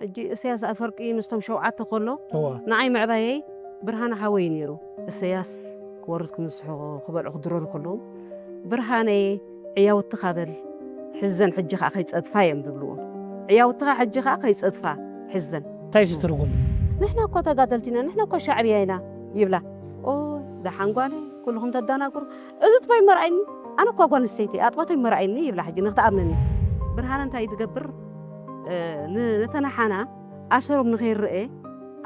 ሕጂ እሰያስ ኣፈወርቂ ምስቶም ሸውዓተ ከሎ እዋ ንዓይ ምዕባየይ ብርሃነ ሓወይ ነይሩ። እሰያስ ክወርድ ክንስሑ ክበልዑ ክድረሩ ከለዉ ብርሃነይ ዕያውትኻ በል ሕዘን ሕጂ ኸዓ ከይጸድፋ እዮም ዝብልዎ። ዕያውትኻ ሕጂ ኸዓ ከይጸድፋ ሕዘን። እንታይ እዩ ትርጉም? ንሕና እኮ ተጋደልቲ ኢና፣ ንሕና እኮ ሻዕብያ ኢና ይብላ። ኦ ደሓን ጓለይ ኩልኹም ተዳናግሩ። እዚ ጥባይ መርኣይኒ፣ ኣነ እኳ ጓል ኣንስተይቲ ኣጥባቶይ መርኣይኒ ይብላ። ሕጂ ንክትኣምነኒ ብርሃነ እንታይ እዩ ትገብር? እ፣ ን- ነተን ሓና ኣሰሮም ንኸይረአ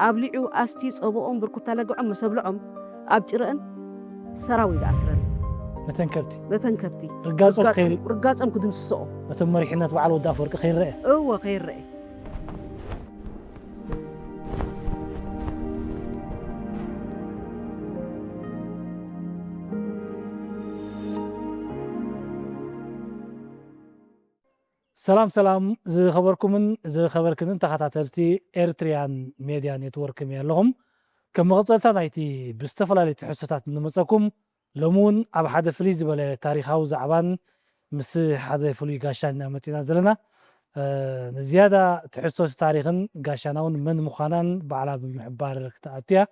ኣብሊዑ ኣስትዩ ጸብኦም ብርኩታ ለግዖም መሰብልዖም ኣብ ጭረአን ሰራዊ ዝኣስረን ነተን ከብቲ ነተን ከብቲ ርጋጾም ርጋጾም- ከይር ርጋጾም ክድምስስኦ ነቶም መሪሕነት በዓል ወዲ ኣፈወርቂ ከይረአ እወ ከይረአ። ሰላም ሰላም ዝኸበርኩምን ዝኸበርክንን ተኸታተልቲ ኤርትሪያን ሜድያ ኔትወርክ ሜ ኣለኹም። ከም መቐጸልታ ናይቲ ብዝተፈላለዩ ትሕዝቶታት እንመጸኩም ሎሚ እውን ኣብ ሓደ ፍልይ ዝበለ ታሪኻዊ ዛዕባን ምስ ሓደ ፍሉይ ጋሻን ኢና መጺና ዘለና። እ፣ ንዝያዳ ትሕዝቶ እቲ ታሪኽን ጋሻና እውን መን ምዃናን ባዕላ ብምሕባር ክትኣቱ እያ።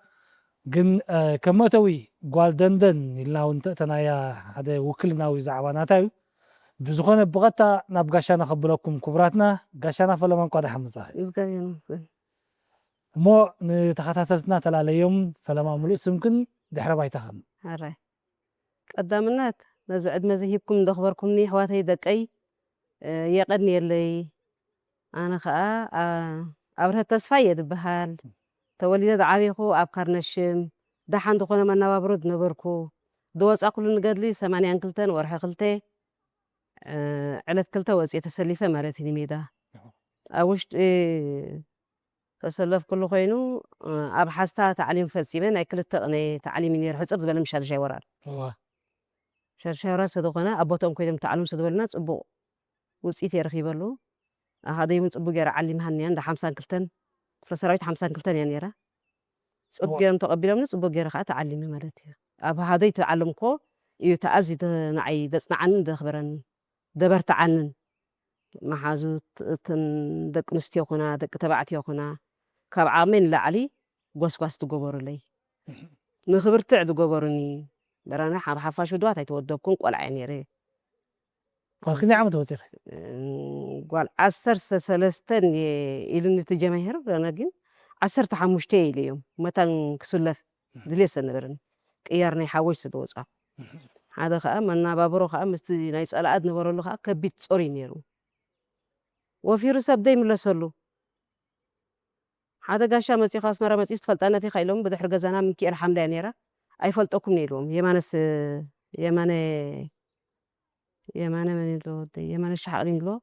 ግን እ፣ ከም መእተዊ ጓል ደንደን ኢልና እውን እንተእተናያ ሓደ ውክልናዊ ዛዕባ ናታ እዩ። ብዝኾነ ብቐጥታ ናብ ጋሻና ከብለኩም ክቡራትና። ጋሻና ፈለማ እንኳ ደሓን መጻኺ። እግዚኣብሔር ይመስገን። እሞ ንተኸታተልትና ተላለዮም ፈለማ ምሉእ ስምክን ድሕረ ባይታኽን። ሕራይ ቀዳምነት ነዚ ዕድመ እዚ ሂብኩም እንደኽበርኩምኒ ኣሕዋተይ ደቀይ እ፣ የቐንየለይ። ኣነ ኸኣ ኣ- ኣብርሀት ተስፋይ እየ ዝበሃል። ተወሊደ ዝዓበኹ ኣብ ካርነሽም ደሓን ዝኾነ መነባብሮ ዝነበርኩ ዝወፃእኩሉ ንገድሊ ሰማንያን ክልተን ወርሒ ክልተ እ፣ ዕለት ክልተ ወፅየ ተሰሊፈ ማለት እዩ ንሜዳ ኣብ ውሽጢ ተሰለፍኩሉ ኮይኑ እ፣ ኣብ ሓስታ ታዕሊም ፈፂመ ናይ ክልተ ቅነ ታዕሊም እዩ ነይሩ ሕፅር ዝበለ ምስ ሻድሻይ ወራር እዋ ሻድሻይ ወራር ስለዝኾነ ኣብ ቦትኦም ኮይኖም ተዓልሙ ስለዝበሉና ፅቡቕ ውፅኢት እየ ረኺበሉ ኣኻደይም እውን ፅቡቅ ገይረ ዓሊምሃኒ እያ እንዳ ሓምሳን ክልተን ክፍለ ሰራዊት ሓምሳን ክልተን እያ ነይራ ፅቡቅ እዋ ገይሮም ተቐቢሎምኒ ፅቡቅ ገይረ ከዓ ተዓሊመ ማለት እዩ ኣብ ሃደይ ተዓለምኮ እዩ ተኣዚ ንዓይ ዘፅንዓንን ዘኽበረንን ዘበርትዓንን መሓዙት እትን ደቂ ኣንስትዮ ኩና ደቂ ተባዕትዮ ኩና ካብ ዓቕመይ ንላዕሊ ጎስጓስ ትገበሩለይ ንኽብርትዕ ዝገበሩኒ በራና ኣብ ሓፋሽ ውድባት ኣይተወደብኩን ቆልዓ እየ ነይረ ጓል ክንደይ ዓመት ወፂኺ? ጓል ዓሰርተ ሰለስተን ኢሉኒ እቲ ጀማሂር ኣነ ግን ዓሰርተ ሓሙሽተ ኢለ እዮም መታን ክስለፍ ድሌት ሰነበረኒ ቅያር ናይ ሓወሽ ስለ ወፃ ሓደ ከዓ መናባብሮ ከዓ ምስቲ ናይ ፀላኣት ነበረሉ ከዓ ከቢድ ፀሩ ነይሩ ወፊሩ ሰብ ደይምለሰሉ ሓደ ጋሻ መፂኡ ካብ ኣስመራ መፂኡ ትፈልጣነት ኢኻ ኢሎም ብድሕሪ ገዛና ምኪኤል ሓምዳይ ነይራ ኣይፈልጠኩም ኢልዎም የማነስ የማነ የማነ መን ኢልዎ ወደይ የማነ ሻሓቕሊን ኢልዎ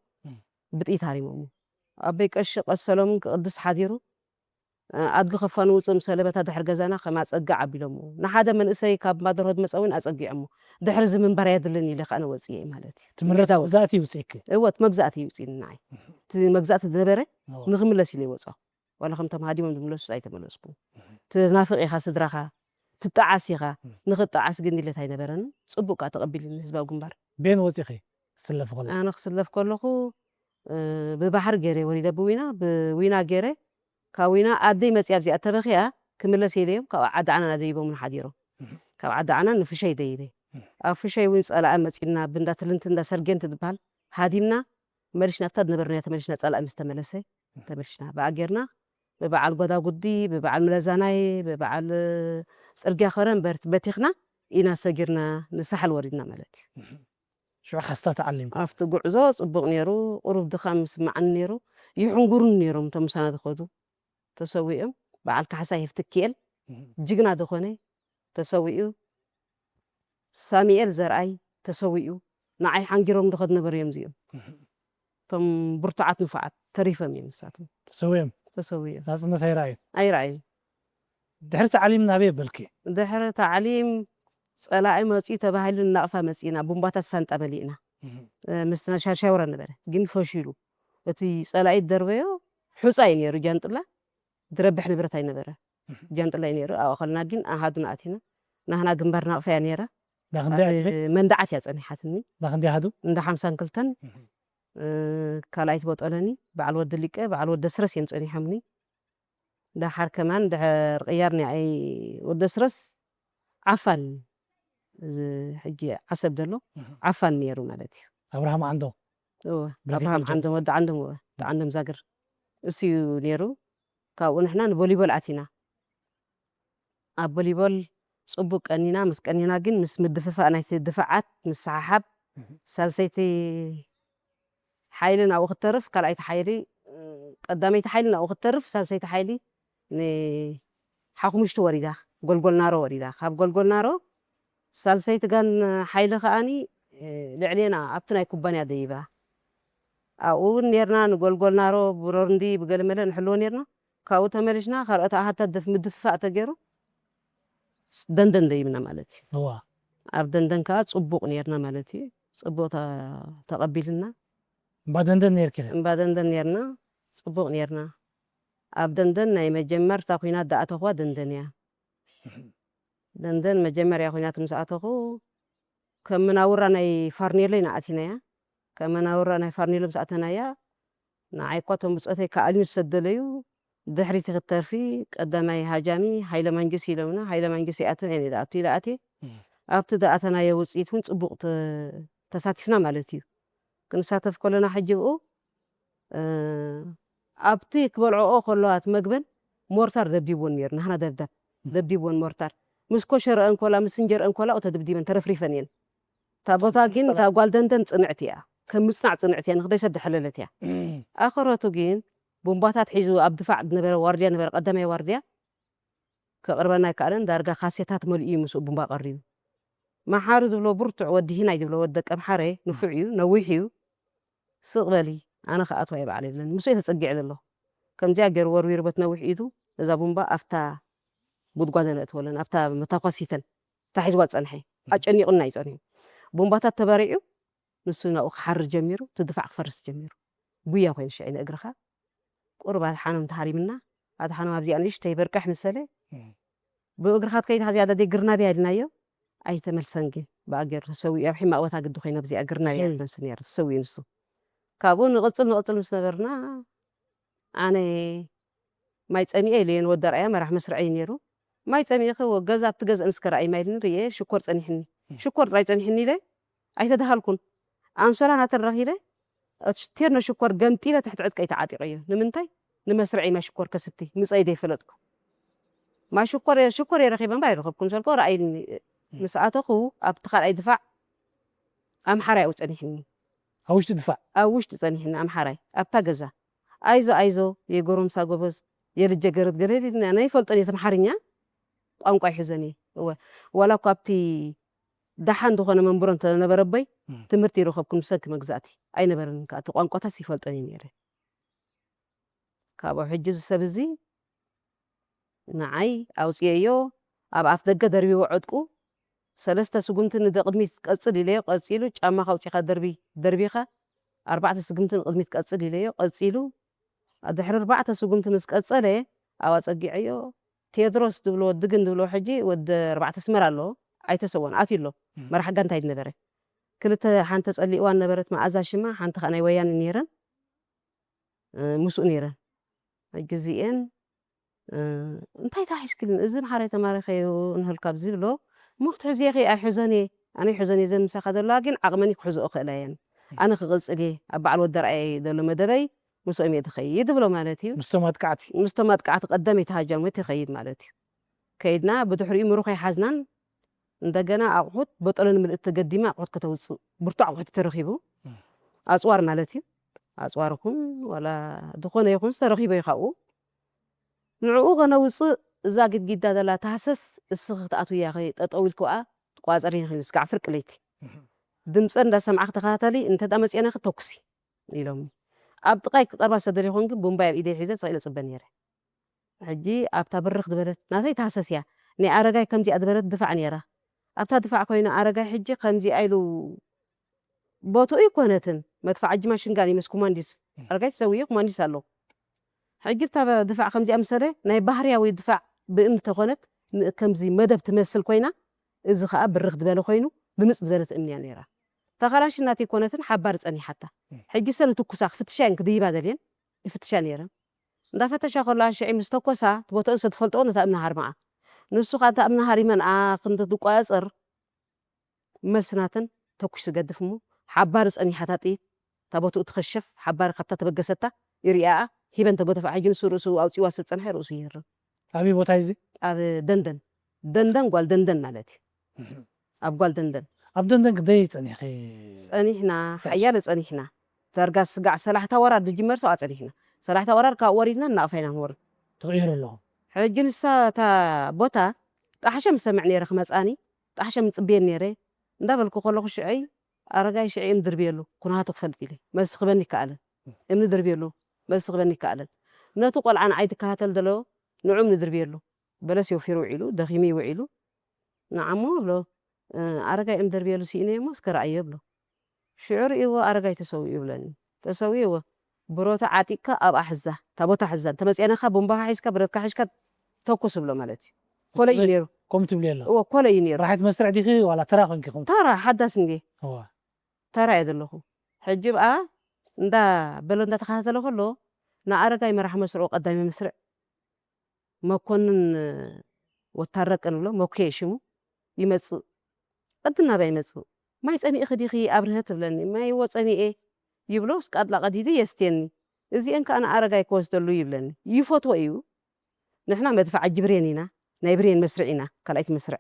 ብጥይት ሃሪሞም ኣበይ ቀሺ ቀሰሎምን ክቕድስ ሓዲሩ ኣድጊ ከፋኑ ውፅእ ምስ ለበታ ድሕሪ ገዛና ከም ኣፀግዕ ኣቢሎምዎ ንሓደ መንእሰይ ካብ ማደርሆ ዝመፀ እውን ኣፀጊዖሞ ድሕሪ እዚ ምንባር ኣየድልን ኢለ ከዓ ነወፅየ ማለት እዩ ትምህርቲ መግዛእቲ ይውፅእኪ እወት መግዛእቲ ይውፅእኒ ንዓይ እቲ መግዛእቲ ዝነበረ ንክምለስ ኢለ ይወፅኦ ዋላ ከምቶም ሃዲሞም ዝምለሱስ ኣይተመለስኩ ትናፍቕ ኢኻ ስድራኻ ትጠዓስ ኢኻ ንክጠዓስ ግን ድሌት ኣይነበረንን ፅቡቅ ከዓ ተቐቢልኒ ህዝባዊ ግንባር ቤን ወፂኺ ትስለፊ ከለኺ ኣነ ክስለፍ ከለኹ ብባሕሪ ገይረ ወሪደ ብዊና ብዊና ገይረ ካብ ዊና ኣደይ መፅያ ኣብዚኣ ተበኺያ ክምለስ ኢለዮም ካብ ዓዲ ዓናን ኣደይቦምን ሓዲሮም ካብ ዓዲ ዓናን ንፍሸይ ደይበ ኣብ ፍሸይ እውን ፀላኣ መፂና ብእንዳ ትልንቲ እንዳ ሰርጌንት ዝበሃል ሃዲምና መሊሽና ኣብታ ዝነበርናዮ ተመሊሽና ፀላኢ ምስ ተመለሰ ተመሊሽና ብኣ ጌርና ብበዓል ጎዳጉዲ ብበዓል ምለዛናይ ብበዓል ፅርግያ ከረን በቲኽና ኢና ሰጊርና ንሳሕል ወሪድና ማለት እዩ ሽዑ ሓስታ ተዓሊምካ ኣብቲ ጉዕዞ ፅቡቕ ነይሩ ቁሩብ ድኻም ምስማዓኒ ነይሩ ይሕንጉሩኒ ነይሮም እቶም ምሳና ዝኸዱ ተሰዊኦም በዓል ካሕሳይ ህፍትክኤል ጅግና ዝኾነ ተሰዊኡ ሳሚኤል ዘርኣይ ተሰዊኡ ንዓይ ሓንጊሮም ዝኸዱ ነበሩ እዮም እዚኦም እቶም ብርቱዓት ንፉዓት ተሪፎም እዮም ንሳቶም ተሰዊኦም ተሰዊኦም ናፅነት ኣይረኣዩ ኣይረኣዩ ድሕሪ ተዓሊም ናበይ በልኪ ድሕሪ ተዓሊም ፀላኢ መፅኡ ተባሂሉ ንናቕፋ መፂእና ቡምባታት ሳንጣ መሊእና ምስትና ሻሻውራ ነበረ ግን ፈሺሉ እቲ ፀላኢ ደርበዮ ሑፃ እዩ ነይሩ ጃንጥላ ዝረብሕ ንብረት ኣይነበረ ጃንጥላ እዩ ነይሩ ኣብኣኸልና ግን ኣሃዱና ኣቲና ናህና ግንባር ናቕፋ እያ ነይራ መንዳዓት እያ ፀኒሓትኒ ናክንዲ ኣሃዱ እንዳ ሓምሳን ክልተን እ፣ ካልኣይቲ ቦጠለኒ፣ በዓል ወዲ ሊቀ፣ በዓል ወዲ ኣስረስ እዮም ጸኒሖምኒ። ደሓር ከማን ድሕር ቅያር ናይ ወዲ ኣስረስ ዓፋን፣ እዚ ሕጂ ዓሰብ ዘሎ እህ። ዓፋን ነይሩ ማለት እዩ። ኣብርሃም ዓንዶም። እወ፣ ብርጌድ ኣብርሃም ዓንዶም። ዓንዶም፣ ወዲ ዓንዶም፣ እወ፣ ወዲ ዓንዶም ዛግር። እሱ እዩ ነይሩ። ካብኡ ንሕና ንቮሊቦል ኣቲና። ኣብ ቮሊቦል ጽቡቅ ቀኒና፣ ምስ ቀኒና ግን ምስ ምድፍፋእ ናይቲ ድፋዓት ምስሓሓብ፣ እህ። ሳልሰይቲ ሓይሊ ናብኡ ክትተርፍ፣ ካልኣይቲ ሓይሊ፣ ቀዳመይቲ ሓይሊ ናብኡ ክትተርፍ፣ ሳልሰይቲ ሓይሊ ንሓኹምሽቲ ወሪዳ፣ ጎልጎል ናሮ ወሪዳ። ካብ ጎልጎል ናሮ ሳልሰይቲ ጋን ሓይሊ ከኣኒ፣ እ፣ ልዕሌና ኣብቲ ናይ ኩባንያ ደይባ። ኣብኡ እውን ኔርና፣ ንጎልጎል ናሮ ብሮርንዲ ብገለመለ ንሕልዎ ኔርና። ካብኡ ተመሊስና፣ ካልኦት ኣሃታት ድፍ-፣ ምድፍፋእ ተገይሩ፣ ስ-፣ ደንደን ደይብና ማለት እዩ። እዋ። ኣብ ደንደን ከኣ ጽቡቕ ኔርና ማለት እዩ። ጽቡቕ ተ-፣ ተቐቢልና። እምባ ደንደን ኔርኪ? እምባ ደንደን ኔርና፣ ጽቡቕ ኔርና። ኣብ ደንደን ናይ መጀመርታ ኲናት ዝኣተኽዋ ደንደን እያ። ደንደን መጀመርያ ኲናት ምስ ኣተኹ፣ ከም መናውራ ናይ ፋርኔሎ ኢና ኣቲናያ። ከም መናውራ ናይ ፋርኔሎ ምስ ኣተናያ፣ ንዓይ እኳ እቶም ብጾተይ ከኣልዩ ዝሰደለዩ፣ ድሕሪቲ ክትተርፊ ቀዳማይ ሃጃሚ ሃይለ ማንጁስ ኢሎምና፣ ሃይለ ማንጁስ ይኣትን እየ ዝኣቱ ኢለ ኣትየ። እም። ኣብቲ ዝኣተናዮ ውጽኢት እውን ጽቡቕ ተ-፣ ተሳቲፍና ማለት እዩ። ክንሳተፍ ከለና ሕጂ ብኡ፣ እ፣ ኣብቲ ክበልዕኦ ከለዋ እቲ መግበን ሞርታር ደብዲብወን ነይሩ፣ ናህና ደብዳብ እም። ደብዲብወን ሞርታር። ምስ ኮሸረአን ኮላ፣ ምስ እንጀርአን ኮላ፣ ተደብዲበን ተረፍሪፈን እየን። እታ ቦታ ግን፣ እታ ጓል ደንደን ጽንዕቲ እያ። ከም ምጽናዕ ጽንዕቲ እያ፣ ንኽደይ ሰድ ሕለለት እያ። እም። ኣኸረቱ ግን፣ ቡምባታት ሒዙ ኣብ ድፋዕ ዝነበረ ዋርድያ ነበረ፣ ቀዳማይ ዋርድያ፣ ከቕርበና ኣይከኣለን። ዳርጋ ካሴታት መሊኡ እዩ ምስኡ ቡምባ ቀሪቡ። መሓሪ ዝብሎ ብርቱዕ ወዲ ሂናይ ዝብሎ ወዲ ደቀምሓረ፣ ንፉዕ እዩ፣ ነዊሕ እዩ። ስቕ በሊ፣ ኣነ ክኣትዋ እየ በዓል የብለን። ምስኡ እየ ተጸጊዐ ዘሎ። ከምዚኣ ገይሩ ወርዊሩ በት ነዊሕ ኢዱ፣ እዛ ቡምባ ኣብታ ጉድጓድ ነእትወለን፣ ኣብታ መታኳሲተን፣ እታ ሒዝዋ ዝጸንሐ። ኣጨኒቑና እዩ ጸኒሑ። ቡምባታት ተባሪዑ፣ ንሱ ናብኡ ክሓርር ጀሚሩ፣ እቲ ድፋዕ ክፈርስ ጀሚሩ። ጉያ ኮይኑ ሽዑ ንእግርኻ። ቁሩብ ኣድሓኖም ተሃሪምና፣ ኣድሓኖም ኣብዚኣ ንእሽተይ በርቀሕ መሰለ። እም። ብእግርኻ ትከይድ፣ ዝያዳ ደይ ግርናብያ ኢልናዮ። ኣይተመልሰን ግን፣ ብኣገር ተሰዊኡ ኣብ ሕማቕ ቦታ ግዲ ኮይኑ ኣብዚኣ ግርናብያ ተሰዊኡ። ትመስል ነይሩ፣ ተሰዊኡ ንሱ። ካብኡ ንቕጽል፣ ንቕጽል ምስ ነበርና፣ ኣነ ማይ ጸሚኤ ኢለዮ፣ ንወዲ ኣርኣያ መራሕ መስርዐይ ነይሩ። ማይ ጸሚእኺ ወ-፣ ገዛ ኣብቲ ገዝአን እስከ ረኣይ ማይ ኢልኒ፣ ርእየ፣ ሽኮር ጸኒሕኒ። እም። ሽኮር ጥራይ ጸኒሕኒ ኢለ ኣይተደሃልኩን። ኣንሶላ ናተን ረኺበ፣ እቲ ቴርኖ ሽኮር ገምጢለ ትሕቲ ዕጥቀይ ተዓጢቐዮ። ንምንታይ? ንመስርዐይ ማይ ሽኮር ከስቲ፣ ምጸይ ዘይፈለጥኩ። ማይ ሽኮር፣ ሽኮር እየ ረኺበ እምበር ኣይረኸብኩን። ሰልኮ ረኣይልኒ። ምስ ኣተኹ ኣብቲ ካልኣይ ድፋዕ ኣምሓራይ ኣብኡ ጸኒሕኒ። ኣብ ውሽጢ ድፋዕ? ኣብ ውሽጢ ጸኒሕኒ ኣምሓራይ፣ ኣብታ ገዛ። ኣይዞ፣ ኣይዞ፣ የጎረምሳ ጎበዝ፣ የልጀ ገረድ ገለ ኢልና፣ ናይ ፈልጦን እየ፣ ኣምሓርኛ ቋንቋ ይሕዘን እየ። እወ፣ ዋላ እኳ ኣብቲ ደሓን ዝኾነ መንበሮ እንተነበረ ኣቦይ፣ እም። ትምህርቲ ይረኸብኩ፣ ብሰንኪ መግዛእቲ ኣይነበረን፣ ከኣ እቲ ቋንቋታትስ ይፈልጦን እየ ነይረ። ካብኡ ሕጂ እዚ ሰብ እዚ ንዓይ ኣውጽኤዮ፣ ኣብ ኣፍ ደገ ደርቢዎ ዕጥቁ፣ ሰለስተ ስጉምቲ ንደቕድሚት ቀጽል ኢለዮ፣ ቀጺሉ፣ ጫማኻ ኣውጺኻ ደርቢ፣ ደርቢኻ፣ ኣርባዕተ ስጉምቲ ንቕድሚት ቀጽል ኢለዮ፣ ቀጺሉ፣ ድሕሪ ኣርባዕተ ስጉምቲ ምስ ቀጸለ፣ ኣብኣ ጸጊዐዮ፣ ቴድሮስ ዝብሎ፣ ወዲ ግን ዝብሎ፣ ሕጂ ወዲ ኣርባዕተ ኣስመራ ኣሎ፣ ኣይተሰወን፣ ኣትዩ ኣሎ፣ እም። መራሕ ጋንታ እዩ ዝነበረ። ክልተ፣ ሓንቲ ጸሊእዋ ነበረት፣ መኣዛ ሽማ፣ ሓንቲ ኸኣ ናይ ወያነ ነይረን፣ እ፣ ምስኡ ነይረን። ሕጂ እዚኤን፣ እ፣ እንታይ ተሓሒዝክልን? እዚ ኣምሓራይ ተማሪኸዮ እንህልካ ኣብዚ ብሎ፣ እሞ ክትሕዝዮ ኢኺ? ኣይሕዞን እየ። ኣነ ይሕዞን እየ፣ ዘን ምሳኻ ዘለዋ ግን ዓቕመን ክሕዝኦ ክእላ እየን። ኣነ ክቕጽል እየ፣ ኣብ በዓል ወዲ ኣርኣያ ዘሎ መደበይ ምስኦም እየ ዝኸይድ ብሎ ማለት እዩ። ምስቶም ኣጥቃዕቲ? ምስቶም ኣጥቃዕቲ ቀዳመይቲ ሃጃም ወይ ትኸይድ ማለት እዩ። ከይድና፣ ብድሕሪኡ ምሩኽ ኣይሓዝናን። እንደገና ኣቑሑት፣ በጠሎን ምልእቲ ተገዲማ ኣቑሑት ከተውጽእ፣ ብርቱዕ ኣቑሑት ተረኺቡ። እም። ኣጽዋር ማለት እዩ። ኣጽዋር ይኹን ዋላ ዝኾነ ይኹን ዝተረኺበ እዩ ካብኡ። ንዕኡ ከነውጽእ እዛ ግድጊዳ ዘላ ታህሰስ እስኺ ክትኣትውያ ኸ ጠጠው ኢልኪ ወኣ ትቋጸሪ ኢኺ ስጋዕ ፍርቂ ለይቲ። እህ። ድምጸን እንዳሰማዕኺ ተኸታተሊ፣ እንተ ደኣ መጺኤናኺ ተኩሲ ኢሎምኒ። ኣብ ጥቓይ ክቐርባ ዝተደለኹን ግን ቡምባይ ኣብ ኢደይ ሒዘ ስቕ ኢለ ጽበ ነይረ። ሕጂ ኣብታ ብርኽ ዝበለት ናተይ ታህሰስ እያ። ናይ ኣረጋይ ከምዚኣ ዝበለት ድፋዕ ነይራ። ኣብታ ድፋዕ ኮይና ኣረጋይ ሕጂ ከምዚኣ ኢሉ ቦትኡ ኣይኮነትን። መድፋዕ እጅ ማሽንጋን እዩ ምስ ኮማንዲስ። እም። ኣረጋይ ተሰዊኡ ኮማንዲስ ኣሎ። ሕጂ እታ ድፋዕ ከምዚኣ ምሰለ ናይ ባህርያዊ ድፋዕ ብእምኒ ተኾነት ን-፣ ከምዚ መደብ ትመስል ኮይና፣ እዚ ኸኣ ብርኽ ዝበለ ኮይኑ ልምጽ ዝበለት እምኒ እያ ነይራ። ተኻላሽናት ኣይኮነትን ሓባር ጸኒሓታ። ሕጂ ሰ ንትኩሳ ክፍትሻ እየን ክድይባ ደልየን ይፍትሻ ነይረን። እንዳፈተሻ ከለዋ ሽዒ ምስ ተኮሳ፣ እቲ ቦትኦን ሰ ትፈልጥኦ ነታ እምኒ ሃርማኣ። ንሱ ኸኣ እታ እምኒ ሃሪመንኣ ክንዲ ትቆጻጸር፣ መልሲ ናተን ተኩሽ ዝገድፍ እሞ፣ ሓባር ጸኒሓታ ጥይት፣ እታ ቦትኡ ትኸሸፍ፣ ሓባር ካብታ ተበገሰታ፣ ይሪኣኣ፣ ሂበን ተጎደፋ። ሕጂ ንሱ ርእሱ ኣውጺዋ ስለ ዝጸንሐ ርእሱ ይህርም። ኣበይ ቦታ እዩ እዚ? ኣብ ደንደን። ደንደን ጓል ደንደን ማለት እዩ። ኣብ ጓል ደንደን። ኣብ ደንደን ክንደይ ጸኒሕኺ? ጸኒሕና፣ ሓያለ ጸኒሕና። ዳርጋ ስጋዕ ሰላሕታ ወራር ዝጅመር ሰው ኣጸኒሕና። ሰላሕታ ወራር ካብ ወሪድና እናቕፋ ኢና ንወርድ። ትቕይሩ ኣለኹም? ሕጂ ንሳ እታ ቦታ ጣሕሸ ምሰምዕ ነይረ ክመጻኒ፣ ጣሕሸ ምጽብየን ነይረ። እንዳበልኩ ከለኹ ሽዐይ ኣረጋይ ሽዐይ እምኒ ድርብየሉ፣ ኩነታቱ ክፈልጥ ኢለ። መልሲ ክበኒ ይከኣልን። እምኒ ድርብየሉ፣ መልሲ ክበኒ ይከኣልን። ነቲ ቆልዓ ንዓይ ትከታተል ዘሎ ንዑ እምኒ ድርብየሉ። በለስ የውፊሩ ውዒሉ፣ ደኺሙ ይውዒሉ። ንዓሞ ብሎ፣ እ፣ ኣረጋይ እምኒ ደርብየሉ ስኢነዮ እሞ እስከ ረኣዮ ብሎ። ሽዑ ርእይዎ ኣረጋይ ተሰዊኡ ይብለኒ። ተሰዊኡ እወ። ብረቱ ዓጢቕካ ኣብኣ ሕዛ፣ እታ ቦታ ሕዛ። እንተመጺኣናኻ ቡምባኻ ሒዝካ፣ ብረትካ ሒዝካ ተኩስ ብሎ ማለት እዩ። ኮለ እዩ ነይሩ። ከምኡ ትብሊ ኣላ። እወ፣ ኮለ እዩ ነይሩ። ራሒት መስርዕ ዲኺ ዋላ ተራ ኮንኪ ከምኡ? ተራ፣ ሓዳስ እንድየ። እወ። ተራ እየ ዘለኹ። ሕጂ ብኣ እንዳ በሎ እንዳተኸታተለ ከሎ፣ ንኣረጋይ መራሕ መስርዑ ቀዳሚ መስርዕ መኮንን ወታረቀ ንብሎ፣ መኩየ ሽሙ፣ ይመጽእ። ቅድም ናባይ ይመጽእ። "ማይ ጸሚእኺ ዲኺ ኣብርሀ?" ትብለኒ። "ማይ እወ ጸሚኤ" ይብሎ፣ ስቃጥላ ቀዲዱ የስትየኒ። እዚኤን ከኣ ንኣረጋይ ክወስደሉ ይብለኒ። ይፈትዎ እዩ። ንሕና መድፍዕ ኣጂ ብሬን ኢና፣ ናይ ብሬን መስርዕ ኢና፣ ካልኣይቲ መስርዕ።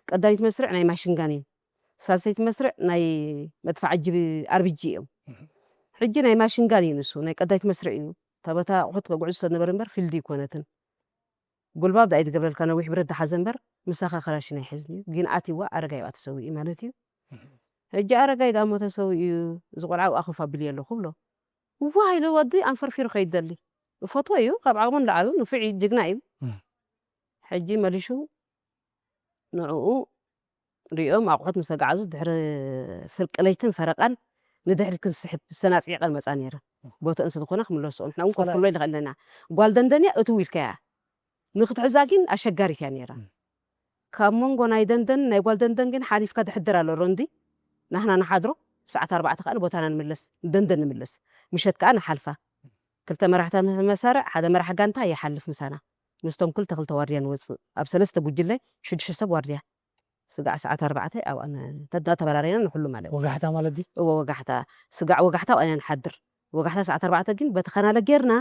ቀዳሚት መስርዕ ናይ ማሽንጋን እዩ። ሳልሰይቲ መስርዕ ናይ መድፍዕ ኣጂ ኣርቢጂ እዮም። ሕጂ ናይ ማሽንጋን እዩ ንሱ፣ ናይ ቀዳሚት መስርዕ እዩ። እታ ቦታ ኣቑሑት ከጉዕዝ ዝነበረ እምበር ፊልድ ኣይኮነትን። ጉልባብ ደኣ ይትገብረልካ፣ ነዊሕ ብረት ደሓዘ እምበር፣ ምሳኻ ክላሽን ኣይሕዝን እዩ። ግን ኣትይዋ ኣረጋይ ኣብኣ ተሰዊኡ ማለት እዩ። ሕጂ ኣረጋይ ደኣ እሞ ተሰዊኡ፣ እዚ ቆልዓ ኣብኣ ኮፍ ኣብልዮ ኣለኹ ብሎ። እዋይ ኢሉ ወዲ ኣንፈርፊሩ ከይደሊ። እፈትዎ እዩ፣ ካብ ዓቕሙ ንላዕሊ ንፉዕ እዩ፣ ጅግና እዩ። እም። ሕጂ መሊሹ ንዕኡ ሪኦም ኣቑሑት ምስ ኣጋዓዙ፣ ድሕሪ ፍርቂ ለይትን ፈረቃን ንድሕሪት ክንስሕብ ዝተናጽየ ቀን መጻ ነይረ። ቦትአን ስለ ዝኾና ክምለስኦ፣ ንሕና እውን ኮፍ ሰላም። ክንብሎ ይንኽእል ኣለና። ጓል ደንደን እያ፣ እትው ኢልካያ። ንክትሕዛ ግን ኣሸጋሪት እያ ነይራ። እም። ካብ መንጎ ናይ ደንደን፣ ናይ ጓል ደንደን ግን ሓሊፍካ ትሕድር ኣሎ ሮንዲ። ናህና ንሓድሮ፣ ሰዓት ኣርባዕተ ከኣ ንቦታና ንምለስ፣ ደንደን ንምለስ። ምሸት ከኣ ንሓልፋ። ክልተ መራሕቲ መሳርዕ፣ ሓደ መራሕ ጋንታ ይሓልፍ ምሳና። ምስቶም ክልተ ክልተ ዋርድያ ንወጽእ። ኣብ ሰለስተ ጉጅለ ሽዱሽተ ሰብ ዋርድያ። ስጋዕ ሰዓት ኣርባዕተ ኣብኣ ን-፣ ተዳ-፣ ተበራሪና ንሕሉ ማለት እዩ። ወጋሕታ ማለት ድዩ? እወ፣ ወጋሕታ። ስጋዕ ወጋሕታ ኣብኣ ኢና ንሓድር። ወጋሕታ ሰዓት ኣርባዕተ ግን በቲ ካናለ ጌርና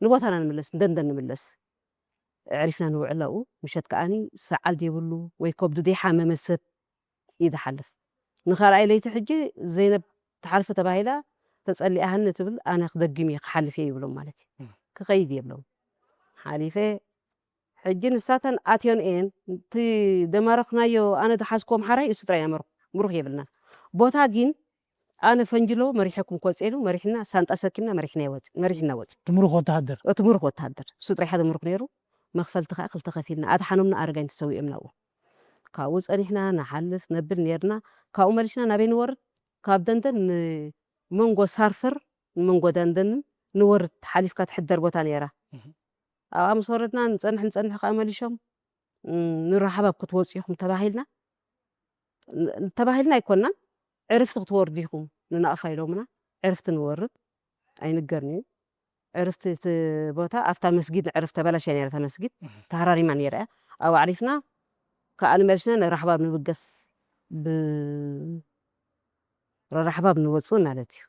ንቦታና ንምለስ፣ ንደንደን ንምለስ። ኣዕሪፍና ንውዕል ኣብኡ። ምሸት ከኣኒ ሰዓል ዘይብሉ ወይ ከብዱ ዘይሓመመ ሰብ እዩ ዝሓልፍ። ንኻልኣይ ለይቲ ሕጂ ዘይነብ ትሓልፍ ተባሂላ ተጸሊኣ ሃኒ ትብል፣ ኣነ ክደግም እየ፣ ክሓልፍ እየ ይብሎም ማለት እዩ። እም። ክኸይድ እየ ይብሎም። ሓሊፈ ሕጂ ንሳተን ኣትዮን እየን፣ እቲ ደማረኽናዮ ኣነ ዝሓዝክዎ ኣምሓራይ እሱ ጥራይ ኢና መርኹ-፣ ምሩኽ የብልናን። ቦታ ግን ኣነ ፈንጅሎ መሪሐኩም ክወጽእ ኢሉ መሪሕና፣ ሳንጣ ሰኪምና መሪሕና ይወጽእ፣ መሪሕና ወጽእ። ትምሩኽ ወተሃደር? እቲ ምሩኽ ወተሃደር። እሱ ጥራይ ሓደ ምሩኽ ነይሩ። መኽፈልቲ ከኣ ክልተ ከፊልና፣ ኣድሓኖምና ኣረጋይን ተሰዊኦም ናብኡ። ካብኡ ጸኒሕና ንሓልፍ ነብል ነርና። ካብኡ መሊስና ናበይ ንወርድ? ካብ ደንደን ንመንጎ ሳርፍር፣ ንመንጎ ደንደንን ንወርድ፣ ሓሊፍካ ትሕደር ቦታ ነይራ። እህ። ኣብኣ ምስ ወረድና ንጸንሕ፣ ንጸንሕ ከኣ መሊሾም፣ እም፣ ንራሓባብ ክትወጹ ኢኹም ተባሂልና። ን-፣ ተባሂልና ኣይኮንናን፣ ዕርፍቲ ክትወርዱ ኢኹም ንናቕፋ ኢሎምና። ዕርፍቲ ንወርድ፣ ኣይንገርን እዩ። ዕርፍቲ እቲ ቦታ ኣብታ መስጊድ ንዕርፍ ተበላሽያ ነይራ፣ እታ መስጊድ እህ። ተሃራሪማ ነይራ እያ። ኣብኡ ኣዕሪፍና፣ ከኣ ንመልስና ንራሕባብ ንብገስ ብ-፣ ረራሕባብ ንወጽእ ማለት እዩ።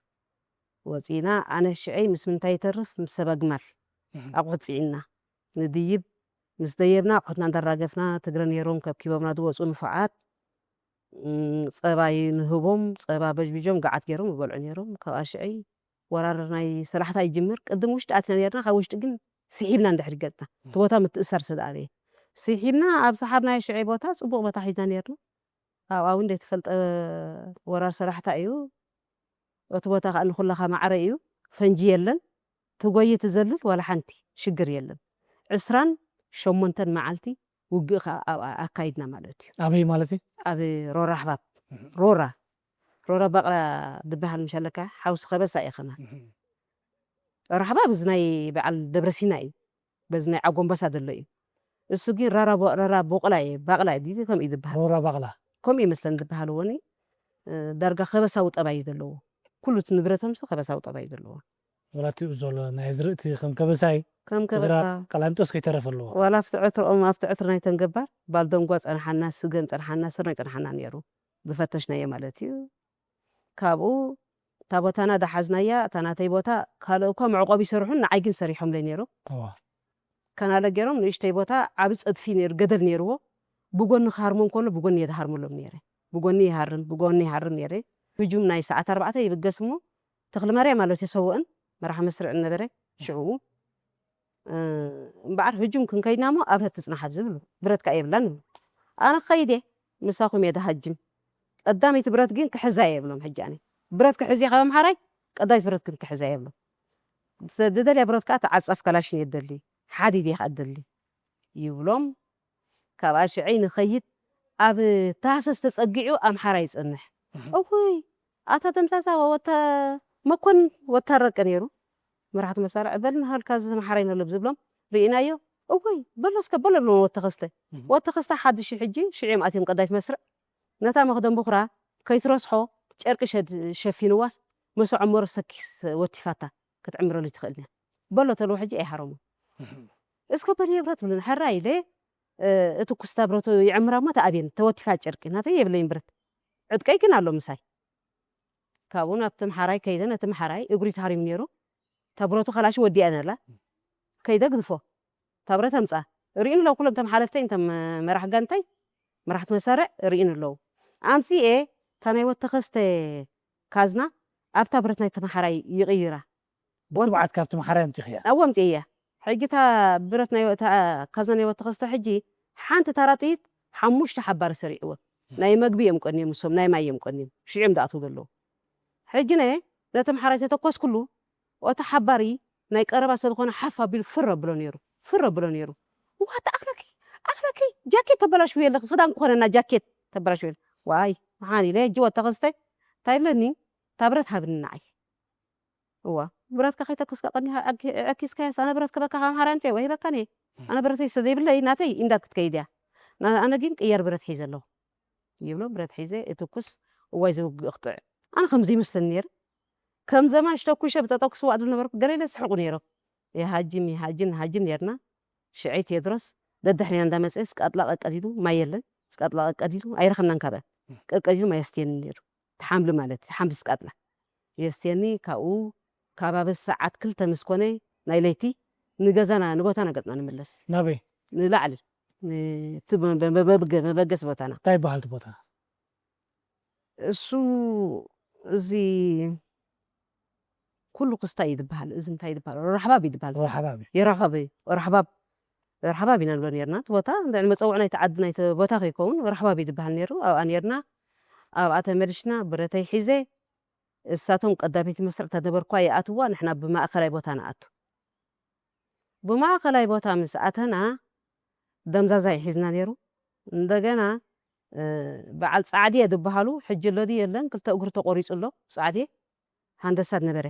ወጺእና፣ ኣነ ሽዐይ ምስ ምንታይ ይተርፍ፣ ምስ ሰብ ኣግማል እህ። ኣቑሑት ጽዒንና ንድይብ። ምስ ደየብና፣ ኣቑሑትና እንዳራገፍና፣ ትግረ ነይሮም ከብኪቦምና ዝወጹ ንፉዓት፣ እም፣ ጸባ ንህቦም፣ ጸባ በጅቢጆም፣ ገዓት ገይሮም ይበልዑ ነይሮም። ካብኣ ሽዐይ ወራር ናይ ሰላሕታ ይጅምር። ቅድም ውሽጢ ኣቲና ነርና፣ ካብ ውሽጢ ግን ስሒብና እንድሕር ገጽና። እም። እቲ ቦታ ምትእሳር ስለ ዝኣበየ። ስሒብና ኣብ ሰሓብናዮ ሽዐይ ቦታ፣ ጽቡቕ ቦታ ሒዝና ነርና። ኣብኣ እውን ዘይተፈልጠ ወራር ሰላሕታ እዩ። እቲ ቦታ ከኣ ንኹላኻ ማዕረ እዩ። ፈንጂ የለን። ትጎዪ ትዘልል ዋላ ሓንቲ ሽግር የለን። ዕስራን ሸሞንተን መዓልቲ ውግእ ከኣ ኣብኣ ኣካይድና ማለት እዩ። ኣበይ ማለት እዩ? ኣብ ሮራ ኣሕባብ። እህ። ሮራ። ሮራ ባቕላ ዝበሃል ምሽ ኣለካ፣ ሓውሲ ከበሳ እዩ ከማን። እህ። ሮራ ኣሕባብ እዚ ናይ በዓል ደብረሲና እዩ። በዚ ናይ ዓጎምበሳ ዘሎ እዩ። እሱ ግን ራራ ቦ-፣ ራራ ቦቕላ እዩ፣ ባቕላ እዩ፣ ከምኡ እዩ ዝበሃል። ሮራ ባቕላ። ከምኡ ይመስለኒ ዝበሃል እወኒ። እ፣ ዳርጋ ከበሳ ውጠባ እዩ ዘለዎ። ኩሉ እቲ ንብረቶምሲ ከበሳ ውጠባ እዩ ዘለዎ። ወላ እቲ ዘሎ ናይ ዝርእቲ ከም ከበሳይ ከም ትግራ ከበሳ ቀላሚጦስ ከይተረፈ ኣለዎ። ዋላ ኣብቲ ዕትሮኦም ኣብቲ ዕትሮ ናይተን ገባር ባልደንጓ ጸንሓና፣ ስገም ጸንሓና፣ ስርናይ ጸንሓና ነይሩ። ዝፈተሽናዮ ማለት እዩ። ካብኡ እታ ቦታና ዳሓዝናያ፣ እታ ናተይ ቦታ ካልእ እኳ መዕቆቢ ይሰርሑን ንዓይ ግን ሰሪሖምለይ ነይሩ። እዋ። ከናለ ገይሮም ንእሽተይ ቦታ ዓቢ ጸድፊ ነይሩ፣ ገደል ነይርዎ። ብጎኒ ክሃርሞም ከሎ ብጎኒ እየ ዝሃርመሎም ነይረ። ብጎኒ ይሃርም፣ ብጎኒ ይሃርም ነይረ። ህጁም ናይ ሰዓት ኣርባዕተ ይብገስ እሞ ተኽለ ማርያም ኣሎ ተሰውእን መራሒ መስርዕን ነበረ ሽዕኡ። እ፣ እምበኣር ህጁም ክንከይድና እሞ ኣብረት ትጽናሕ ኣብ ዝብሉ ብረት ከኣ የብላን ይብሉ። ኣነ ክኸይድ እየ ምሳኹም እየ ዝሃጅም። ቀዳመይቲ ብረት ግን ክሕዛ እየ የብሎም። ሕጂ ኣነ ብረት ክሕዝ እየ ካብ ኣምሓራይ ቀዳመይቲ ብረት ግን ክሕዛ እየ የብሎም። ዝደልያ ብረት ከኣ ተዓጻፍ ካላሽን እየ ደሊ ሓዲድ እየ ከኣ ደሊ ይብሎም። ካብኣ ሽዐይ ንኸይድ ኣብ ታህሰስ ተጸጊዑ ኣምሓራ ይጸንሕ። እውይ ኣታ ደምሳሳ ወተ መኮን ወታረቀ ነይሩ መራሕቲ መሳርዕ በል ንሃልካ እዚ ኣምሓራይ ነሎ ዝብሎም ርኢናዮ። እውይ በሎ እስከ በሎ ብሎም ወተኸስተ ወተኸስተ ሓድሽ ሕጂ ሽዕም ኣትዮም ቀዳይት መስርዕ ነታ መኽደን ብኹራ ከይትረስሖ ጨርቂ ሸድ ሸፊንዋስ መሶ ዕመሮ ሰኪስ ወቲፋታ ክትዕምረሉ ትኽእል እያ በሎ ተልዎ ሕጂ ኣይሃረሙ እስከ በል የብረት ብሉን ሕራ ኢለ እ፣ እቲ ኩስታ ብረቱ ይዕምራ እሞ ተኣብየን ተወቲፋ ጨርቂ ናተይ የብለይን ብረት ዕጥቀይ ግን ኣሎ ምሳይ ካብኡ ናብቲ ምሓራይ ከይደ ነቲ ምሓራይ እግሪ ተሃሪሙ ነይሩ እታ ብረቱ ከላሽ ወዲኣ ነላ ከይደ ግድፎ እታ ብረት ኣምፃ ርእዩን ለው ኩሎም ተም ሓለፍተይ እንተም መራሕ ጋንተይ መራሕቲ መሳርዕ ርእዩን ኣለዉ ኣምፅኤ እታ ናይ ወተኸስተ ካዝና ኣብታ ብረት ናይ ተምሓራይ ይቕይራ ብትብዓት ካብቲ ምሓራይ ኣምፂኽያ ኣብኡ ኣምፅእያ ሕጂ እታ ብረት ናይ እታ ካዝና ናይ ወተኸስተ ሕጂ ሓንቲ ታራ ጥይት ሓሙሽተ ሓባሪ ሰሪዕዎ ናይ መግቢ እዮም ቀንዮም እሶም ናይ ማይ እዮም ቀንዮም ሽዕም ዝኣትዉ ዘለዉ ሕጂ ነ ነቲ ምሓራይ ተተኮስኩሉ እቲ ሓባሪ ናይ ቀረባ ስለዝኾነ ሓፍ ኣቢሉ ፍር ኣብሎ ነይሩ ፍር ኣብሎ ነይሩ ዋታ ኣኽለኪ ኣኽለኪ ጃኬት ተበላሽው የለኺ ክዳን ክኾነና ጃኬት ተበላሽው የለ ዋይ መሓን ኢለ ሕጂ ወተኸስተ እንታይ ብለኒ እታ ብረት ሃብኒ ንዓይ እዋ ብረትካ ከይተኩስካ ቀኒኻ ዕኪስካያስ ኣነ ብረት ክበካ ካብ ሓራምፀ ወይ በካ ነ ኣነ ብረተይ ሰዘይብለይ ናተይ ኢንዳት ክትከይድ እያ ኣነ ግን ቅየር ብረት ሒዘ ኣለኹ ይብሎ ብረት ሒዘ እትኩስ እዋይ ዝውግእ ክጥዕ ኣነ ከምዚ ይመስለኒ ነይሩ ከም ዘማን ሽተኩሸ ብጠጠኩስ ዋእ ዝብል ነበርኩ ገለ ኢለ ዝስሕቁ ነይሮም ይሃጅም ይሃጅን ሃጅን ነርና ሽዐይ ቴድሮስ ደድሕሪና እንዳመፀ ስቃጥላ ቀቀዲዱ ማይ የለን ስቃጥላ ቀቀዲዱ ኣይረኸብናን ካበ ቀቀዲዱ ማይ ኣስትየኒ ነይሩ ትሓምሊ ማለት ሓምሊ ስቃጥላ የስትየኒ ካብኡ ከባቢ ሰዓት ክልተ ምስ ኮነ ናይ ለይቲ ንገዛና ንቦታና ገፅና ንምለስ ናበይ ንላዕሊ እቲ መበገስ ቦታና እንታይ ይበሃል እቲ ቦታ እሱ እዚ ኩሉ ክስታይ እዩ ዝበሃል እዚ እንታይ ዝበሃል ረሕባብ እዩ ዝበሃል ረሓባብ እዩ የረኸበ ረሕባብ ረሕባብ ኢና ንብሎ ነርና እቲ ቦታ እንድዕሊ መፀውዒ ናይቲ ዓዲ ናይቲ ቦታ ከይከውን ረሕባብ እዩ ዝበሃል ነይሩ ኣብኣ ነርና ኣብኣ ተመልሽና ብረተይ ሒዘ እሳቶም ቀዳመይቲ መስርዕ ተነበርኳ ይኣትዋ ንሕና ብማእኸላይ ቦታ ንኣቱ ብማእኸላይ ቦታ ምስ ኣተና ደምዛዛ ይሒዝና ነይሩ እንደገና በዓል ፃዕድየ ዝበሃሉ ሕጂ ኣሎ ድዩ የለን ክልተ እግሩ ተቆሪፁ ኣሎ ፃዕድየ ሃንደሳት ነበረ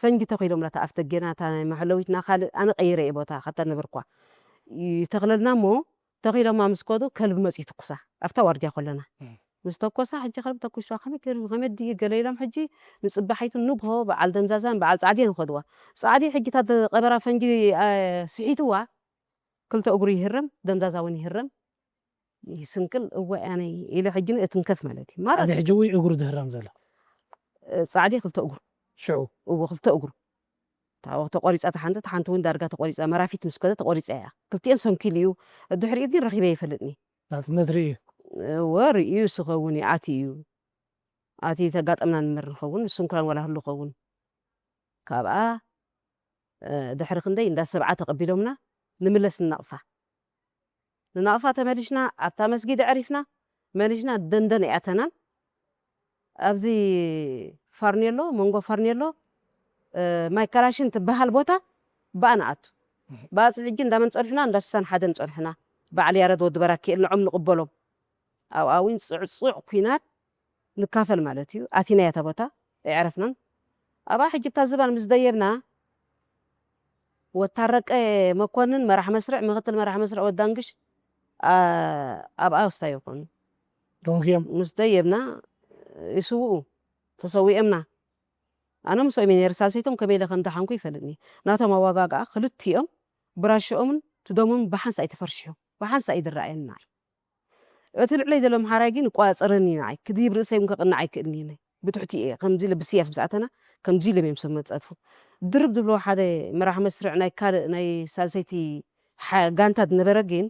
ፈንጂ ተኺሎምላ ኣፍ ደገና እታ ናይ መሐለዊትና ካልእ ኣነ ቀይረ እየ ቦታ ከታ ነበርኳ ይተኽለልና እሞ ተኺሎማ ምስ ከዱ ከልቢ መፅኡ ትኩሳ ኣብታ ዋርድያ ከለና ምስ ተኮሳ ሕጂ ከልቢ ተኩስዋ ከመይ ገይሩ ከመይ ድዩ ገለ ኢሎም ሕጂ ንፅባሒቱ ንግሆ በዓል ደምዛዛን በዓል ፃዕድየ ንኸድዋ ፃዕዲ ሕጂ እታ ቀበራ ፈንጂ ስሒትዋ ክልተ እግሩ ይህረም ደምዛዛ እውን ይህረም ይስንክል እወ ኣነ ኢለ ሕጂ እትንከፍ ማለት እዩ ማለት ኣነ ሕጂ ውይ እግሩ ዝህረም ዘሎ ፃዕዲ ክልተ እግሩ ሽዑ እወ ክልተ እግሩ ተቆሪፃ ተሓንቲ ተሓንቲ እውን ዳርጋ ተቆሪፃ መራፊት ምስ ከደ ተቆሪፃ እያ ክልቲኤን ሰንኪል እዩ ድሕሪኡ ግን ረኺበ ይፈልጥኒ ናፅነት ርእዩ እወ ርእዩ ዝኸውን እዩ ኣቲ እዩ ኣቲ ተጋጠምና ንመር ንኸውን ንስንኩላን ዋላ ህሉ ኸውን ካብኣ ድሕሪ ክንደይ እንዳ ሰብዓ ተቐቢሎምና ንምለስ ንናቕፋ ንናቕፋ ተመሊሽና ኣብታ መስጊድ ኣዕሪፍና መሊሽና ደንደን ኣይኣተናን ኣብዚ ፋርኔሎ መንጎ ፋርኔሎ ማይ ካላሽን ትበሃል ቦታ ብኣ ንኣቱ ብኣፅ ሕጂ እንዳመን ፀኒሕና እንዳ ስሳን ሓደን ፀኒሕና በዓል ያረድ ወዲ በራኪኤል ንዖም ንቕበሎም ኣብኣ እውን ፅዕፁዕ ኩናት ንካፈል ማለት እዩ ኣቲናያ እታ ቦታ ኣይዕረፍናን ኣብኣ ሕጂ ብታ ዝባን ምስ ደየብና ወታረቀ መኮንን መራሕ መስርዕ ምክትል መራሕ መስርዕ ወዳንግሽ ኣብኣ ውስታ ይኾኑ ደንጉዮም ምስ ደየብና ይስውኡ፣ ተሰዊኦምና። ኣነ ምስኦም እየ ነይረ፣ ሳልሰይቶም ከመይ ኢለ ከም ደሓንኩ ይፈልጥኒ። ናቶም ኣዋጋግኣ ክልቲኦም ብራሽኦምን ትደሞምን ብሓንሳእ ተፈርሽሑ፣ ብሓንሳእ እዩ ዝረኣየኒ ንዓይ። እቲ ልዕለይ ዘሎ ኣምሓራይ ግን ይቆጻጸረኒ ንዓይ። ክድይብ ርእሰይ እውን ከቕንዕ ኣይክእልን እየ። ብትሕቲ እየ። ከምዚ ኢለ ብስያፍ ምስ ኣተና፣ ከምዚ ኢሎም እዮም ሰብ መጸድፉ። ድርብ ዝብሎ ሓደ መራሕ መስርዕ ናይ ካልእ ናይ ሳልሰይቲ ሓ-፣ ጋንታ ዝነበረ ግን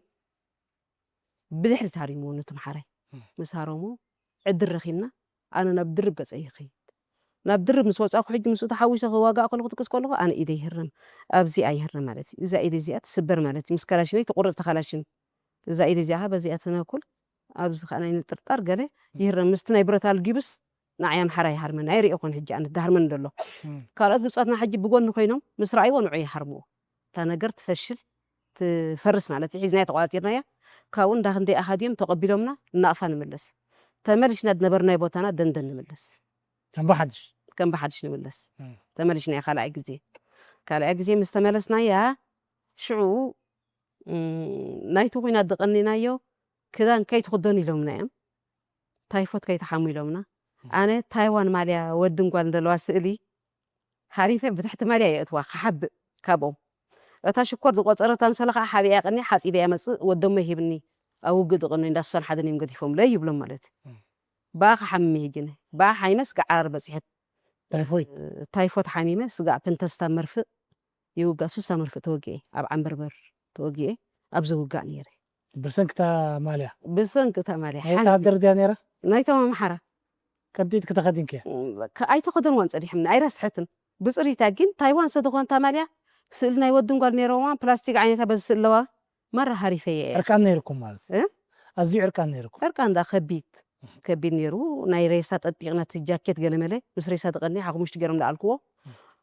ብድሕሪት ሃሪምዎ ነቲ ኣምሓራይ። እም። ምስ ሃረሞ ዕድል ረኺብና፣ ኣነ ናብ ድርብ ገጸ ይኸይድ። ናብ ድርብ ምስ ወጻእኩ ሕጂ ምስኡ ተሓዊሰ ክዋጋእ ከለኹ ክትቅስ ከለኹ ኣነ ኢደይ ይህረም። ኣብዚኣ ይህረም ማለት እዩ። እዛ ኢደይ እዚኣ ትስበር ማለት እዩ። ምስ ካላሽነይ ትቑረጽ ተኻላሽን። እዛ ኢደይ እዚኣ በዚኣ ትነኩል። ኣብዚ ኸኣ ናይ ንጥርጣር ገለ ይህረም። ምስቲ ናይ ብረት ኣልጊብስ ንዓይ ኣምሓራ ይሃርመኒ። ኣይርእዮ ኮን ሕጂ ኣነ ትሃርመኒ ዘሎ። እም። ካልኦት ብጾትና ሕጂ ብጎኒ ኮይኖም ምስ ረኣይዎ ንዑ ይሃርምዎ። እታ ነገር ትፈሽል፣ ትፈርስ ማለት እዩ። ሒዝናያ ተቋጺርናያ። ካብኡ እንዳ ክንደይ ኣሃድዮም ተቐቢሎምና፣ እናቕፋ ንምለስ። ተመሊሽና ዝነበርናዮ ቦታና ደንደን ንምለስ። ከም ብሓድሽ? ከም ብሓድሽ ንምለስ። እም። ተመሊሽናያ ካልኣይ ግዜ። ካልኣይ ግዜ ምስ ተመለስናያ፣ ሽዑ፣ እም፣ ናይቲ ኲናት ዝቐኒናዮ ክዳን ከይትኽደኑ ኢሎምና እዮም። ታይፎት ከይትሓሙ ኢሎምና። እም። ኣነ ታይዋን ማልያ ወድን ጓልን ዘለዋ ስእሊ ሃሪፈ ብትሕቲ ማልያ እየ እትዋ ክሓብእ ካብኦም። እታ ሽኮር ዝቆጸረት ኣንሶላ ከዓ ሓቢኣ ቀኒ ሓጺበ እያ መጽእ ወደሞ ይሂብኒ። ኣብ ውግእ ዝቐኑ እንዳሱሳን ሓደን እዮም ገዲፎምለይ ይብሎም ማለት እዩ። እም። ብኣ ክሓምም እየ ሂጅነ። ብኣ ሓይመ ስጋዕ ዓራር በጺሐ። ታይፎይድ? ታይፎት ሓሚመ ስጋዕ ፕንተስታ መርፍእ ይውጋእ። ሱሳ መርፍእ ተወጊኤ። ኣብ ዓንበርበር ተወጊኤ። ኣብ ዝውጋእ ነይረ። ብሰንክታ ማልያ? ብሰንክታ ማልያ። ናይ ሓንቲ ወታደር ድያ ነይራ? ናይቶም ኣምሓራ። ቀንጢጥኪ ተኸዲንክያ? እም፣ ከ-፣ ኣይተኸደንዋን ጸኒሖምኒ፣ ኣይረስሐትን። ብጽሪታ ግን ታይዋን ስለ ዝኾነት እታ ማልያ፣ ስእሊ ናይ ወድን ጓል ነይረዋ፣ ፕላስቲክ ዓይነታ በዚ ስእሊ ኣለዋ፣ ማራ ሃሪፈየ እየ። ዕርቃን ነይርኩም ማለት? እ? ኣዝዩ ዕርቃን ነይርኩም? ዕርቃን እንዳ ከቢድ፣ ከቢድ ነይሩ። ናይ ሬሳ ጠጢቕና እቲ ጃኬት ገለመለ፣ ምስ ሬሳ ዝቐንየ ሓሙሽቲ ገይሮም ዝኣልክዎ፣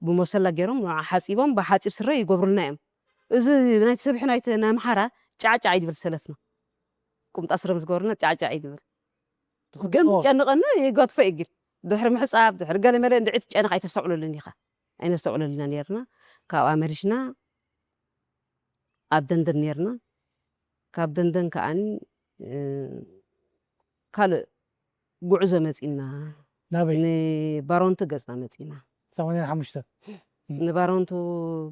ብመሰላ ገይሮም ንዓ ሓጺቦም፣ ብሓጺብ ስረ ይገብሩልና እዮም። እዚ ናይቲ ሰብሒ ናይቲ ናይ ኣምሓራ ጫዕጫዕ እዩ ዝብል ሰለፍና። ቁምጣ ስረ ምስ ገበሩና ጫዕጫዕ እዩ ዝብል። ግን ትኽድንዎ? ዝጨንቐኒ ይገድፎ እዩ ግን። ድሕሪ ምሕጻብ፣ ድሕሪ ገለ መለ እንድዒ ትጨነቕ ኣይተስተውዕለሉን ኢኻ። ኣይነስተውዕለሉና ነይርና። ካብኣ መሊሽና ኣብ ደንደን ነይርና። ካብ ደንደን ከኣኒ፣ እ፣ ካልእ ጉዕዞ መጺእና። ናበይ? ንባሮንቱ ገጽና መጺእና። ሰማንያን ሓሙሽተን? እም። ንባሮንቱ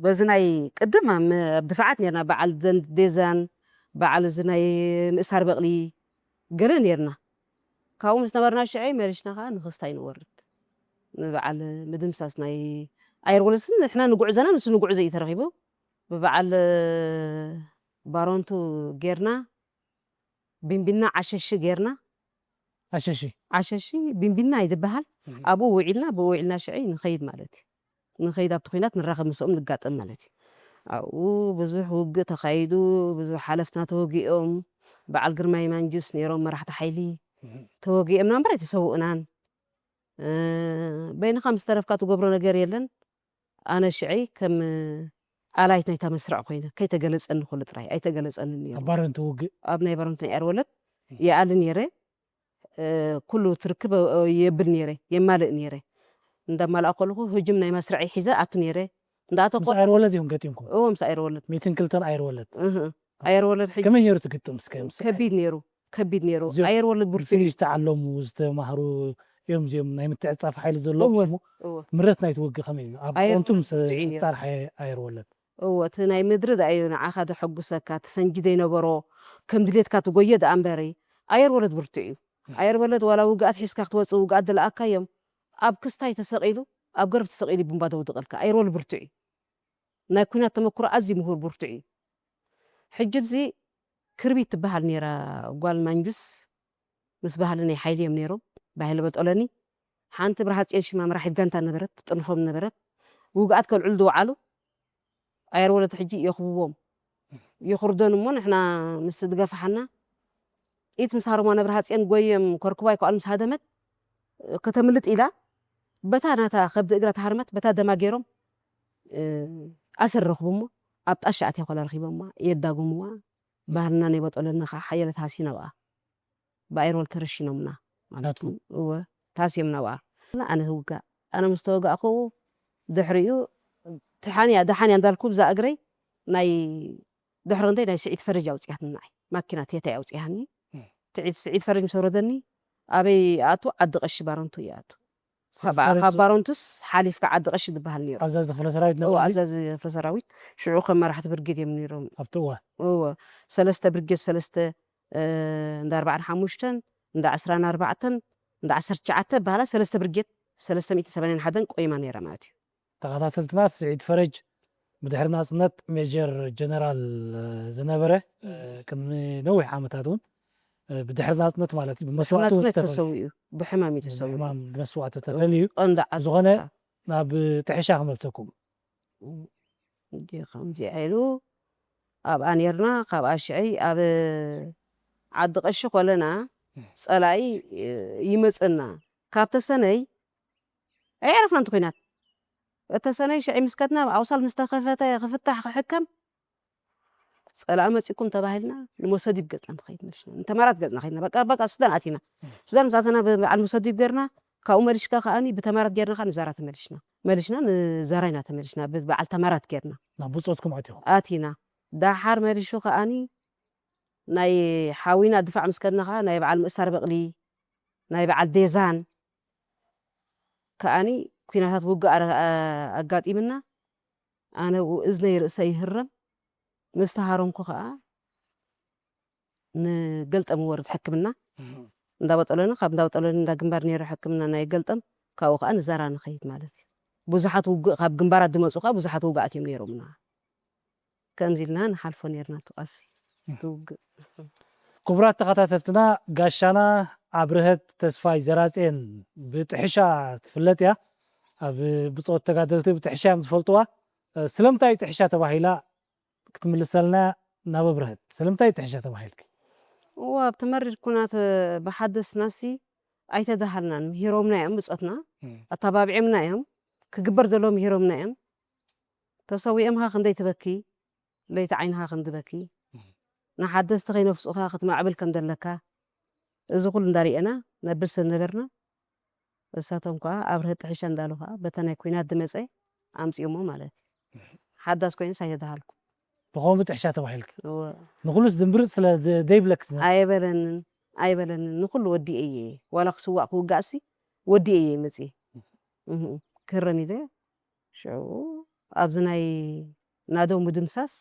በዚ ናይ ቅድም ኣብ መ-፣ ኣብ ድፋዓት ነይርና። በዓል ደን-፣ ዴዛን፣ በዓል እዚ ናይ ምእሳር በቕሊ ገለ ነይርና። ካብኡ ምስ ነበርና ሽዐይ መሊሽና ኸዓ ንክስታይ ንወርድ። ንበዓል ምድምሳስ ናይ ኣየር ወለስን ንሕና ንጉዕዞና ንሱ ንጉዕዞ እዩ ተረኺቡ። ብበዓል ባሮንቱ ጌርና፣ ቢንቢና ዓሸሺ ጌርና። ዓሸሺ? ዓሸሺ፣ ቢንቢና እዩ ዝበሃል። እም። ኣብኡ ውዒልና፣ ብኡ ውዒልና ሽዐይ ንኸይድ ማለት እዩ። ንኸይድ ኣብቲ ኲናት ንራኸብ ምስኦም ንጋጠም ማለት እዩ። ኣብኡ ብዙሕ ውግእ ተኻይዱ፣ ብዙሕ ሓለፍትና ተወጊኦም፣ በዓል ግርማይ ማንጁስ ነይሮም መራሕቲ ሓይሊ። እም። ተወጊኦምና እምበር ኣይተሰውኡናን። እ፣ በይንኻ ምስ ተረፍካ ትገብሮ ነገር የለን። ኣነ ሽዐይ ከም ኣላይት ናይታ መስርዕ ኮይነ፣ ከይተገለጸኒ ኩሉ ጥራይ፣ ኣይተገለጸንን ነይሩ። ኣብ ባረንቱ ውግእ? ኣብ ናይ ባረንቱ ናይ ኣርወለት እም። ይኣሊ ነይረ። እ፣ ኩሉ ትርክብ፣ እ፣ የብል ነይረ፣ የማልእ ነይረ። እንዳማልኣ ከለኹ ህጅም ናይ መስርዐይ ሒዘ ኣቱ ነይረ። እንዳኣተኮ-፣ ምስ ኣየር ወለድ እዮም ገጢምኩም? እዎ፣ ምስ ኣየር ወለድ። ሚእትን ክልተን ኣየር ወለድ? እህ። ኣየር ወለድ ሕጂ ከመይ ነይሩ እቲ ግጥም እስከ? ምስ ከቢድ ነይሩ፣ ከቢድ ነይሩ። እዚኦም ኣየር ወለድ ብርቱዕ እዩ። ብፊልም ዝተዓለሙ፣ ዝተማህሩ እዮም እዚኦም ናይ ምትዕጻፍ ሓይሊ ዘለዎም እዎ፣ እሞ እዎ። ምረት ናይቲ ውግእ ከመይ እዩ? ኣብ ኣየር ቀወምቱ ምስ ወለድ ብርቱዕ እዩ ነይሩ። ኣንጻር ሓይ-፣ ኣየር ወለድ? እዎ፣ እቲ ናይ ምድሪ ደኣ እዩ ንዓኻ ዘሐጉሰካ፣ እቲ ፈንጂ ዘይነበሮ፣ ከም ድሌትካ ትጎዮ ደኣ እምበሪ፣ ኣየር ወለድ ብርቱዕ እዩ። እም። ኣየር ወለድ ዋላ ውግኣት ሒዝካ ክትወጽእ ውግኣት ዝለኣካዮም፣ ኣብ ክስታይ ተሰቒሉ፣ ኣብ ገርብ ተሰቒሉ ቡምባ ዘውድቐልካ፣ ኣየር ወለድ ብርቱዕ እዩ። ናይ ኲናት ተመክሮ ኣዝዩ ምሁር ብርቱዕ እዩ። ሕጂ ኣብዚ ክርቢት ትበሃል ነይራ ጓል ማንጁስ፣ ምስ ባህሊ ናይ ሓይሊ እዮም ነይሮም። ብሃይለ በጦለኒ፣ ሓንቲ ብርሃጽዮን ሽማ መራሒት ጋንታ ነበረት፣ ትጥንፎም ነበረት። ውግኣት ከልዕሉ ዝወዓሉ ኣየር ወለድ ሕጂ የኽብዎም። ይኽርደኑ እሞ ንሕና ምስ ዝገፋሓና፣ ጥይት ምስ ሃረማ ንብርሃጽዮን ጎዮም ከርክባ ይከኣሉ ምስ ሃደመት፣ ከተምልጥ ኢላ፣ በታ ናታ ከብዲ እግራ ተሃርመት፣ በታ ደማ ገይሮም፣ እ፣ ኣሰር ረኽቡ እሞ፣ ኣብ ጣሻ ኣትያ ኮላ ረኺቦማ፣ የዳጉምዋ። ባህልና ናይ በጦለኒ ኸዓ ሓያለት ሃሲና ብኣ። ብኣየር ወለድ ተረሺኖምና ማለት እዩ። ናትኩም? እወ፣ ተሃስዮም ናብኣ። ኣነ ህውጋእ። ኣነ ምስ ተወጋእኩ ድሕሪኡ ትሓንያ፣ ደሓንያ እንዳልኩ ብዛ እግረይ ናይ ድሕሪ ክንደይ ናይ ስዒድ ፈረጅ ኣውጺኣትኒ ንዓይ። ማኪና ቴታ ኣውጺኣኒ። እም። ትዒት ስዒድ ፈረጅ ምስ ወረደኒ፣ ኣበይ ኣቱ? ዓዲ ቀሺ ባረንቱ እዩ ኣቱ። ካብ ሰፈር ካብ ባረንቱስ ሓሊፍካ ዓዲ ቀሺ ዝበሃል ነይሩ። ኣዛዚ ክፍለ ሰራዊት እዎ፣ ነበር። ኣዛዚ ክፍለ ሰራዊት ሽዑ ከም መራሕቲ ብርጌድ እዮም ነይሮም። ኣብቲ እዋን እዎ፣ ሰለስተ ብርጌድ ሰለስተ፣ እ፣ እንዳ ኣርባዓን ሓሙሽተን፣ እንዳ ዕስራን ኣርባዕተን፣ እንዳ ዓሰርተ ትሽዓተ በሃላ ሰለስተ ብርጌድ ሰለስተ ሚእቲ ሰማንያን ሓደን ቆይማ ነይራ ማለት እዩ። ተኸታተልትና፣ ስዒድ ፈረጅ ብድሕሪ ናጽነት ሜጀር ጀነራል ዝነበረ፣ ቅድሚ ነዊሕ ዓመታት እውን ብድሕሪ ናጽነት ማለት እዩ ብመስዋእቲ ናጽነት ዝተፈ- ተሰዊኡ፣ ብሕማም እዩ ተሰዊኡ። ሕማም ብመስዋእቲ ተፈልዩ እዩ። ቀንዲ ዓዲ ዝኾነ ጥፋ። ናብ ጥሕሻ ክመልሰኩም። እንዲ ከምዚ ኢሉ ኣብኣ ነርና። ካብኣ ሽዐይ ኣብ ዓዲ ቀሺ ኮለና ጸላኢ ይመጽና። ካብ ተሰነይ ኣየዕረፍናን እቲ ኲናት። እተሰነይ ሽዐይ ምስ ከድና ኣብ ኣውሳል ምስ ተኸፈተ ክፍታሕ ክሕከም ጸላኢ መጺኩም ተባሂልና ንመሰዲብ ገጽና ንኸይድ መሊስና። ንተማራት ገጽና ከይድና በቃ በቃ ሱዳን ኣቲና። ሱዳን ምስ ኣተና ብበዓል መሰዲብ ገርና ካብኡ መሊሽካ ከኣኒ ብተማራት ገርና ከኣ ንዛራ ተመሊሽና። መሊሽና ንዛራ ኢና ተመሊሽና ብበዓል ተማራት ገርና። ናብ ብጾትኩም ኣትኹም። ኣቲና። ዳሓር መሊሹ ከኣኒ ናይ ሓዊና ድፋዕ ምስ ከድና ከኣ ናይ በዓል ምእሳር በቕሊ፣ ናይ በዓል ዴዛን ከኣኒ ኲናታት ውግእ ኣረ- ኣጋጢምና። ኣነ ብኡ እዝነይ ርእሰይ ይህረም። ምስ ተሃረምኩ ከኣ ንገልጠም ወርድ ሕክምና እንዳበጠሎኒ፣ ካብ እንዳበጠሎኒ እንዳ ግንባር ነይሩ ሕክምና ናይ ገልጠም፣ ካብኡ ከኣ ንዛራ ንኸይድ ማለት እዩ። ብዙሓት ውግእ ካብ ግንባራት ዝመጹ ከኣ ብዙሓት ውግኣት እዮም ነይሮምና። ከምዚ ኢልና ንሓልፎ ነይርና እቲ ቃልሲ፣ እቲ ውግእ። ክቡራት ተኸታተልትና፣ ጋሻና ኣብርሀት ተስፋይ ዘራጽየን ብጥሕሻ ትፍለጥ እያ። ኣብ ብጾት ተጋደልቲ ብጥሕሻ እዮም ዝፈልጥዋ። ስለምንታይ ጥሕሻ ተባሂላ ክትምልሰልና ናብ ኣብርሀት። ስለምንታይ ጥሕሻ ተባሂልኪ? እዋ ኣብቲ መሪር ኩናት ብሓደስናሲ ኣይተዳሃልናን። ምሂሮምና እዮም ብጾትና፣ ኣተባቢዖምና እዮም። ክግበር ዘለዎ ምሂሮምና እዮም። ተሰዊኦምኻ ክንደይ ትበኪ፣ ለይቲ ዓይንኻ ክንድበኪ፣ ንሓደስቲ ከይነፍጹኻ ክትማዕብል ከም ዘለካ፣ እዚ ኩሉ እንዳርኤና ነብል ስለ ነበርና፣ እሳቶም ከኣ ኣብርሀት ጥሕሻ እንዳሉ ከኣ በታ ናይ ኲናት ዝመጸ ኣምጺኦሞ ማለት እዩ። ሓዳስ ኮይኑስ ኣይተዳሃልኩ። ብኸምኡ ጥሕሻ ተባሂልኪ። እወ። ንኹሉስ ድምብርጽ ስለ ደ- ደይብለኪ ዝነ- ኣይበለንን፣ ኣይበለንን። ንኹሉ ወዲኤ እየ። ዋላ ክስዋእ ክውጋእሲ ወዲኤ እየ መጺኤ። እህ፣ ክህረም ኢለ ሽዑ ኣብዚ ናይ ናደው ምድምሳስ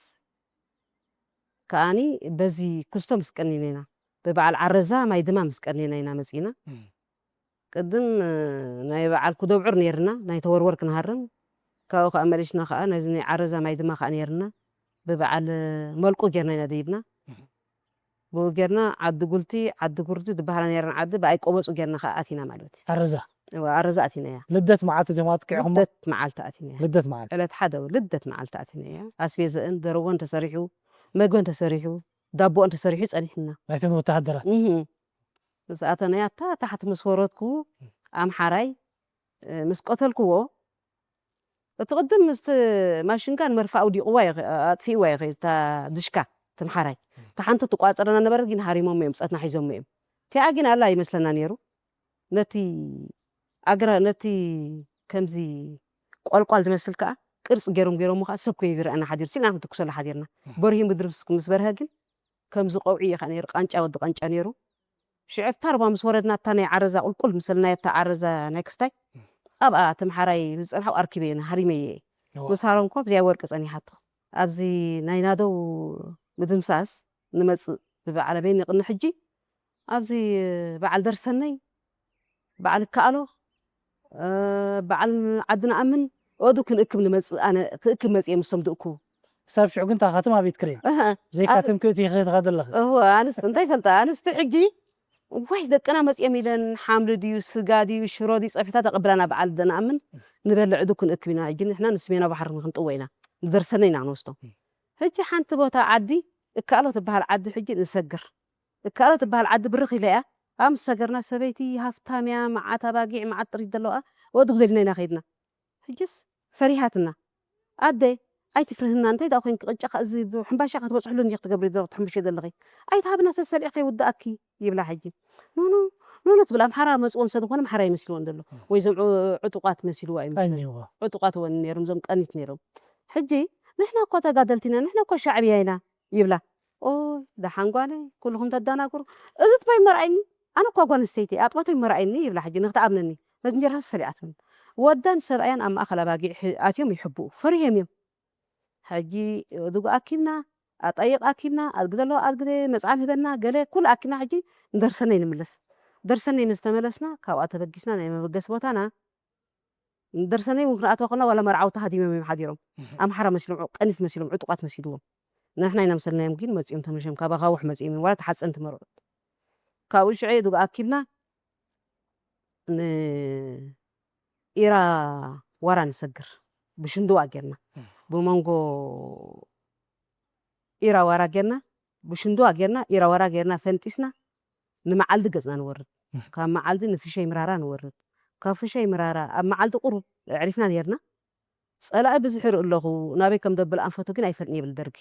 ከኣኒ በዚ ክስቶ ምስ ቀኒና ኢና። ብበዓል ዓረዛ ማይ ድማ ምስ ቀኒና ኢና መጺና። እም። ቅድም፣ እ፣ ናይ በዓል ኩደብዑር ነይርና፣ ናይ ተወርወር ክንሃርም። ካብኡ ከኣ መሊስና ከኣ ነዚ ናይ ዓረዛ ማይ ድማ ከኣ ነይርና። ብበዓል መልቁ ጌርና ኢና ደይብና። እም። ብኡ ጌርና ዓዲ ጉልቲ፣ ዓዲ ጉርዲ ዝበሃላ ነይረን ዓዲ ብኣይ ቆበጹ ጌርና ከኣ ኣቲና ማለት እዩ። ኣረዛ? እዋ፣ ኣረዛ ኣቲና እያ። ልደት መዓልቲ ዲኹም ኣጥቂዕኹሞ? ልደት መዓልቲ ኣቲና እያ። ልደት መዓልቲ? ዕለት ሓደ ልደት መዓልቲ ኣቲና እያ። ኣስቤዘእን ደርወን ተሰሪሑ፣ መግበን ተሰሪሑ፣ ዳቦኦን ተሰሪሑ ጸኒሕና። ናይተን ወተሃደራት? እህ። ምስ ኣተናያ እታ ታሕቲ ምስ ወረድኩ ኣምሓራይ፣ እ፣ ምስ ቀተልክዎ፣ እቲ ቅድም ምስቲ ማሽንጋን መርፋ ኣውዲቕዋ ይኸ-፣ ኣጥፊእዋ ይኸ-፣ እታ ድሽካ፣ እቲ ኣምሓራይ። እታ ሓንቲ ትቋጸረና ነበረት፣ ግን ሃሪሞሞ እዮም፣ ጸትና ሒዞሞ እዮም። እቲኣ ግን ኣላ ይመስለና ነይሩ። ነቲ ኣግራ-፣ ነቲ ከምዚ ቆልቋል ዝመስል ከኣ ቅርጺ ገይሮም ገይሮሞ ከኣ ሰብ ኮይኑ ዝረኣና ሓዲሩ፣ ሲልና ክንትኩሰላ ሓዲርና። እህ። በርሂ ምድሪ ምስ፣ ምስ በርሀ ግን ከምዚ ቀውዒ እዩ ከኣ ነይሩ፣ ቃንጫ ወዲ ቃንጫ ነይሩ። ሽዑ ኣብታ ሩባ ምስ ወረድና፣ እታ ናይ ዓረዛ ቁልቁል ምሰልናያ፣ እታ ዓረዛ ናይ ክስታይ፣ ኣብኣ ተምሓራይ ዝጸንሓ ኣርኪበ እየ፣ ሃሪመ እየ። እዋ። ምስ ሃረምኩ ኣብዚኣ ወርቂ ጸኒሓቶ። ኣብዚ ናይ ናደው ምድምሳስ ንመጽእ ብበዓል ኣበይ ንቕኒ ሕጂ፣ ኣብዚ በዓል ደርሰነይ፣ በዓል ይከኣሎ፣ እ፣ በዓል ዓዲ ንኣምን፣ ኦዱ ክንእክብ ንመጽእ፣ ኣነ ክእክብ መጽየ ምስቶም ድእኩቡ። ክሳብ ሽዑ ግን እታ ከተማ ቤት ክሬን። እህ፣ ዘይካ ኣነ ትምክእቲ ኢኺ ትኸዲ ኣለኺ። እወ፣ ኣንስቲ እንታይ ይፈልጣ? ኣንስቲ ሕጂ፣ ዋይ፣ ደቅና መጽዮም ኢለን፣ ሓምሊ ድዩ፣ ስጋ ድዩ፣ ሽሮ ድዩ፣ ጸብሒታት ኣቐብላና በዓል ደንኣምን፣ ንበልዕ ዱ ክንእክብ ኢና። ሕጂ ንሕና ንስሜናዊ ባሕሪ ክንጥዎ ኢና። ንደርሰነ ኢና ክንወስዶ። እም። ሕጂ ሓንቲ ቦታ ዓዲ፣ እካኣሎ ትበሃል ዓዲ ሕጂ ንሰግር። እካኣሎ ትበሃል ዓዲ ብርኽ ኢለ እያ። ኣብ ምስ ሰገርና፣ ሰበይቲ ሃፍታም እያ፣ መዓት ኣባጊዕ፣ መዓት ጥሪት ዘለዋ፣ ወዲ ጉደልና ኢና ከይድና። ሕጅስ ፈሪሃትና። ኣደ፣ ኣይትፍርህና፣ እንታይ ደኣ ኮይንኪ፣ ቅጫ ከ-፣ እዚ ሕምባሻ ክትበጽሕሉ እንዲኺ ክትገብሪ ዘለኺ፣ ትሕምብሾ ዘለኺ። ኣይትሃብና፣ ሰሰሊዕኺ ይውድኣኪ፣ ይብላ ሕጂ። ኖ፣ ኖ፣ ኖ፣ ኖ ትብል፣ ኣምሓራ መጽወን ሰብ ዝኾነ ኣምሓራ ይመስልዎ እንደሎ። እም። ወይ እዞም ዑ-፣ ዕጡቓት መሲልዋ እዮም ይመስለኒ። ኣይኒዎ። ዕጡቓት ወን ነይሮም፣ እዞም ቀኒት ነይሮም። ሕጂ፣ ንሕና እኮ ተጋደልቲ ኢና፣ ንሕና እኮ ሻዕብያ ኢና፣ ይብላ። ኦይ፣ ደሓን ጓለይ፣ ኩልኹም ተደናግሩ። እዚ ትበይ መርኣይኒ፣ ኣነ እኳ ጓል ኣንስተይቲ ኣጥባቶ ይመርኣየኒ ይብላ። ሕጂ ንክትኣምነኒ በዚ እንጀራስ ሰሊኣትኒ። ወዳን ሰብኣያን ኣብ ማእኸል ኣባጊዕ ሕ- ኣትዮም ይሕብኡ፣ ፈሪሄም እዮም። ሕጂ ድጉ ኣኪብና፣ ኣጣይቕ ኣኪብና፣ ኣድጊ ዘለዎ ኣድጊ መፅዓን ህበና፣ ገለ ኩሉ ኣኪብና። ሕጂ ንደርሰነይ ንምለስ። ደርሰነይ ምስ ተመለስና ካብኣ ተበጊስና ናይ መበገሲ ቦታና ደርሰነይ እውን ክንኣትዋ ከለና ዋላ መርዓውቲ ሃዲሞም እዮም ሓዲሮም። ኣምሓራ መሲሎም፣ ቀኒት መሲሎም፣ ዕጡቋት መሲልዎም። ንሕና ኢና መሰልናዮም ግን መጺኦም ተመሊሶም ካብ ኣኻውሕ መጺኦም እዮም ዋላ ተሓጸንቲ መርዑት። ካብኡ ሽዑ ድጉ ኣኪብና ንኢራ ዋራ ንሰግር ብሽንድዋ ጌርና ብመንጎ ኢራ ዋራ ጌርና ብሽንድዋ ጌርና ኢራ ዋራ ጌርና ፈንጢስና ንመዓልዲ ገጽና ንወርድ። ካብ መዓልዲ ንፍሸይ ምራራ ንወርድ። ካብ ፍሸይ ምራራ ኣብ መዓልዲ ቁሩብ ኣዕሪፍና ኔርና። ጸላኢ ብዙሕ ይርኢ ኣለኹ፣ ናበይ ከም ደብል ኣንፈቱ ግን ኣይፈልጥን ይብል ደርጊ።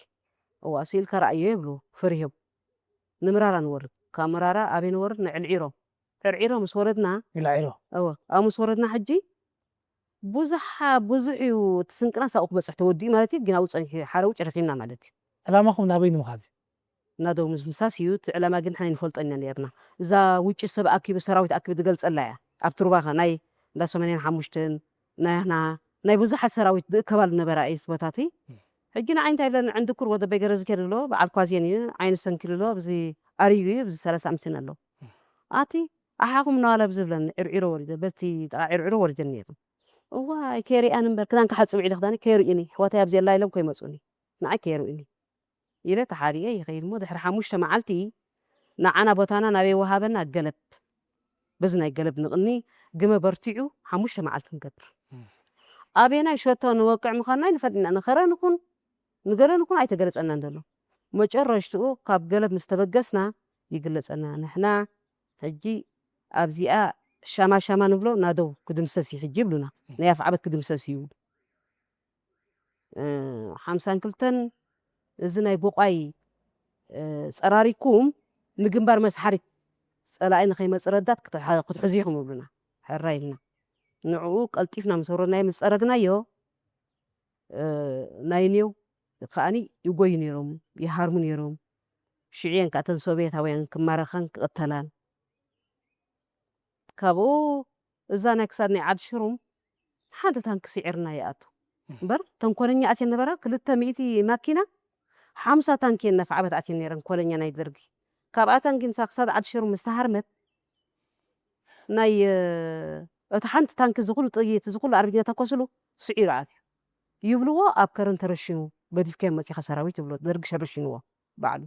እዋ ስኢልካ ረኣዮ ይብሉ ፈሪሆም። ንምራራ ንወርድ። ካብ ምራራ ኣበይ ንወርድ? ንዕልዒሮ። ዕርዒሮ ምስ ወረድና ኢላ ዒሮ። እወ ኣብ ምስ ወረድና ሕጂ ብዙሕ ብዙሕ እዩ እቲ ስንቅና ሳብኡ ክበፅሕ ተወዲኡ ማለት እዩ። ግን ኣብኡ ፀኒሑ ሓረው ጨሪኺና ማለት እዩ። ዕላማኹም ናበይ ንምኻድ እዩ? ናደው ምስ ምሳስ እዩ እቲ ዕላማ ግን ንሕና ይንፈልጦ ኢና ነርና። እዛ ውጭ ሰብ ኣኪቡ ሰራዊት ኣኪቡ ዝገልፀላ እያ። ኣብ ትሩባኸ ናይ እንዳ ሰማንያን ሓሙሽተን ናይ ህና ናይ ብዙሓት ሰራዊት ዝእከባሉ ነበራ እዩ እቲ ቦታቲ። ሕጂ ንዓይ እንታይ ኢለን ዕንድኩር ወደ በይ ገረዝኬድ ኣሎ በዓል ኳዝየን እዩ ዓይኑ ሰንኪሉ ኣሎ ብዚ ኣርዩ እዩ ብዚ ሰላሳ ኣምትን ኣሎ ኣቲ ኣሓኹም እናዋላ ብዝብለኒ ዕርዒሮ ወሪደ በቲ ጥቓ ዕርዒሮ ወሪደ ነይሩ። እዋይ ከይሪኣን እምበር ክዳን ክሓፅብ ዒለ ክዳኒ ከይርእዩኒ ኣሕዋተይ ኣብዚ ኣላ ኢሎም ከይመፁኒ ንዓይ ከይርእዩኒ ኢለ ተሓሪኤ ይኸይድ እሞ ድሕሪ ሓሙሽተ መዓልቲ ንዓና ቦታና ናበይ ወሃበና ገለብ በዚ ናይ ገለብ ንቕኒ ግመ በርቲዑ ሓሙሽተ መዓልቲ ንገብር ኣበየናይ ሸቶ ንወቅዕ ምዃንና ይንፈልጥ ኢና ንኸረ ንኹን ንገለ ንኹን ኣይተገለፀናን ዘሎ መጨረሽትኡ ካብ ገለብ ምስ ተበገስና ይግለፀና ንሕና ሕጂ ኣብዚኣ ሻማ ሻማ ንብሎ ናደው ክድምሰስ እዩ ሕጂ ይብሉና ናይ ኣፍዓበት ክድምሰስ እዩ ይብሉ ሓምሳን ክልተን እዚ ናይ ቦቋይ ፀራሪኩም ንግንባር መስሓሪት ፀላኢ ንኸይመፅ ረዳት ክትሕዙ ኢኹም ይብሉና ሕራ ኢልና ንዕኡ ቀልጢፍና ምስ ወረድናዮ ምስ ፀረግናዮ ናይ ኔው ከዓኒ ይጎዩ ነይሮም ይሃርሙ ነይሮም ሽዕየን ከዓ ተን ሶቪየታውያን ክማረኻን ክቕተላን ካብኡ እዛ ናይ ክሳድ ናይ ዓዲ ሽሩም ሓንቲ ታንኪ ስዒርና ይኣቱ እምበር ተንኮለኛ ኣትየ ነበራ ክልተ ሚእቲ ማኪና ሓምሳ ታንኪ የን ናፍዓበት ኣትየን ነይረን ኮለኛ ናይ ደርጊ ካብኣተን ግን እዛ ክሳድ ዓዲ ሽሩም ምስ ተሃርመት ናይ እቲ ሓንቲ ታንኪ ዝኩሉ ጥይት ዝኩሉ ኣርቢኛ ተኮስሉ ስዒሩ ኣትዩ ይብልዎ ኣብ ከረን ተረሽኑ ገዲፍካዮ መፂኻ ሰራዊት ይብሎ ደርጊ ሸረሽንዎ ባዕሉ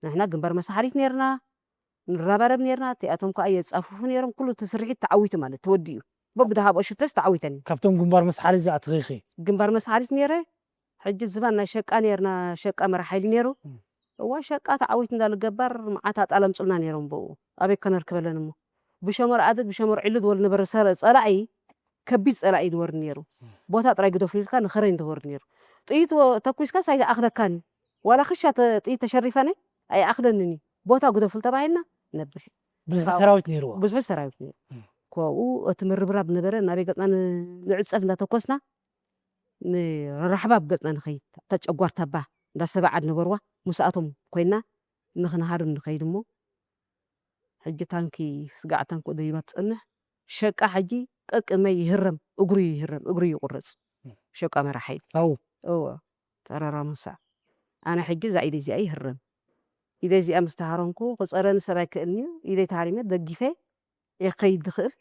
ንሕና ግንባር መሳሓሪት ነርና ንራባረብ ነርና እቲኣቶም ከዓ የፃፍፉ ነይሮም ኩሉ እቲ ስርሒት ተዓዊቱ ማለት ተወዲኡ በብድሃብኦ ሽተስ ተዓዊተን እዩ ካብቶም ግንባር መሳሓሪት ዝኣትኺኺ ግንባር መሳሓሪት ነይረ ሕጂ ዝባን ናይ ሸቃ ነርና ሸቃ መራ ሓይሊ ነይሩ እዋ ሸቃ ተዓዊት እንዳልገባር መዓት ኣጣለምፁልና ነይሮም ብኡ ኣበይ ከነርክበለን እሞ ብሸመር ኣድድ ብሸመር ዕሉ ዝበሉ ነበረ ጸላኢ ከቢድ ጸላኢ ዝወርድ ነይሩ ቦታ ጥራይ ግደፉ ኢልካ ንኸረኝ ዝወርድ ነይሩ ጥይት ተኩስካስ ኣይኣኽለካን ዋላ ክሻ ጥይት ተሸሪፈነ ኣይኣኽለንን እዩ ቦታ ግደፉ ተባሂልና ነብር ብዙሕ ሰራዊት ነይርዎ ብዙሕ ሰራዊት ነይሩ ኮብኡ እቲ ምርብራብ ነበረ ናበይ ገፅና ንዕፀፍ እንዳተኮስና ንራሕባ ኣብ ገፅና ንኸይድ እታ ጨጓርታ ባ እንዳሰባዓ ዝነበርዋ ምስኣቶም ኮይና ንኽንሃርም ንኸይድ እሞ ሕጂ ታንኪ ስጋዕ ታንኪ ደይባ ትፀንሕ ሸቃ ሕጂ ቀቅመይ ይህረም እግሩ ይህረም እግሩ ይቁረፅ ሸቃ መራሓይል ኣው እወ ተረራ ምሳዕ ኣነ ሕጂ እዛ ኢደ እዚኣ ይህረም ኢደ እዚኣ ምስ ተሃረምኩ ክፀረኒ ሰብ ኣይክእልንዩ ኢደይ ተሃሪመ ደጊፈ እየ ክኸይድ ዝኽእል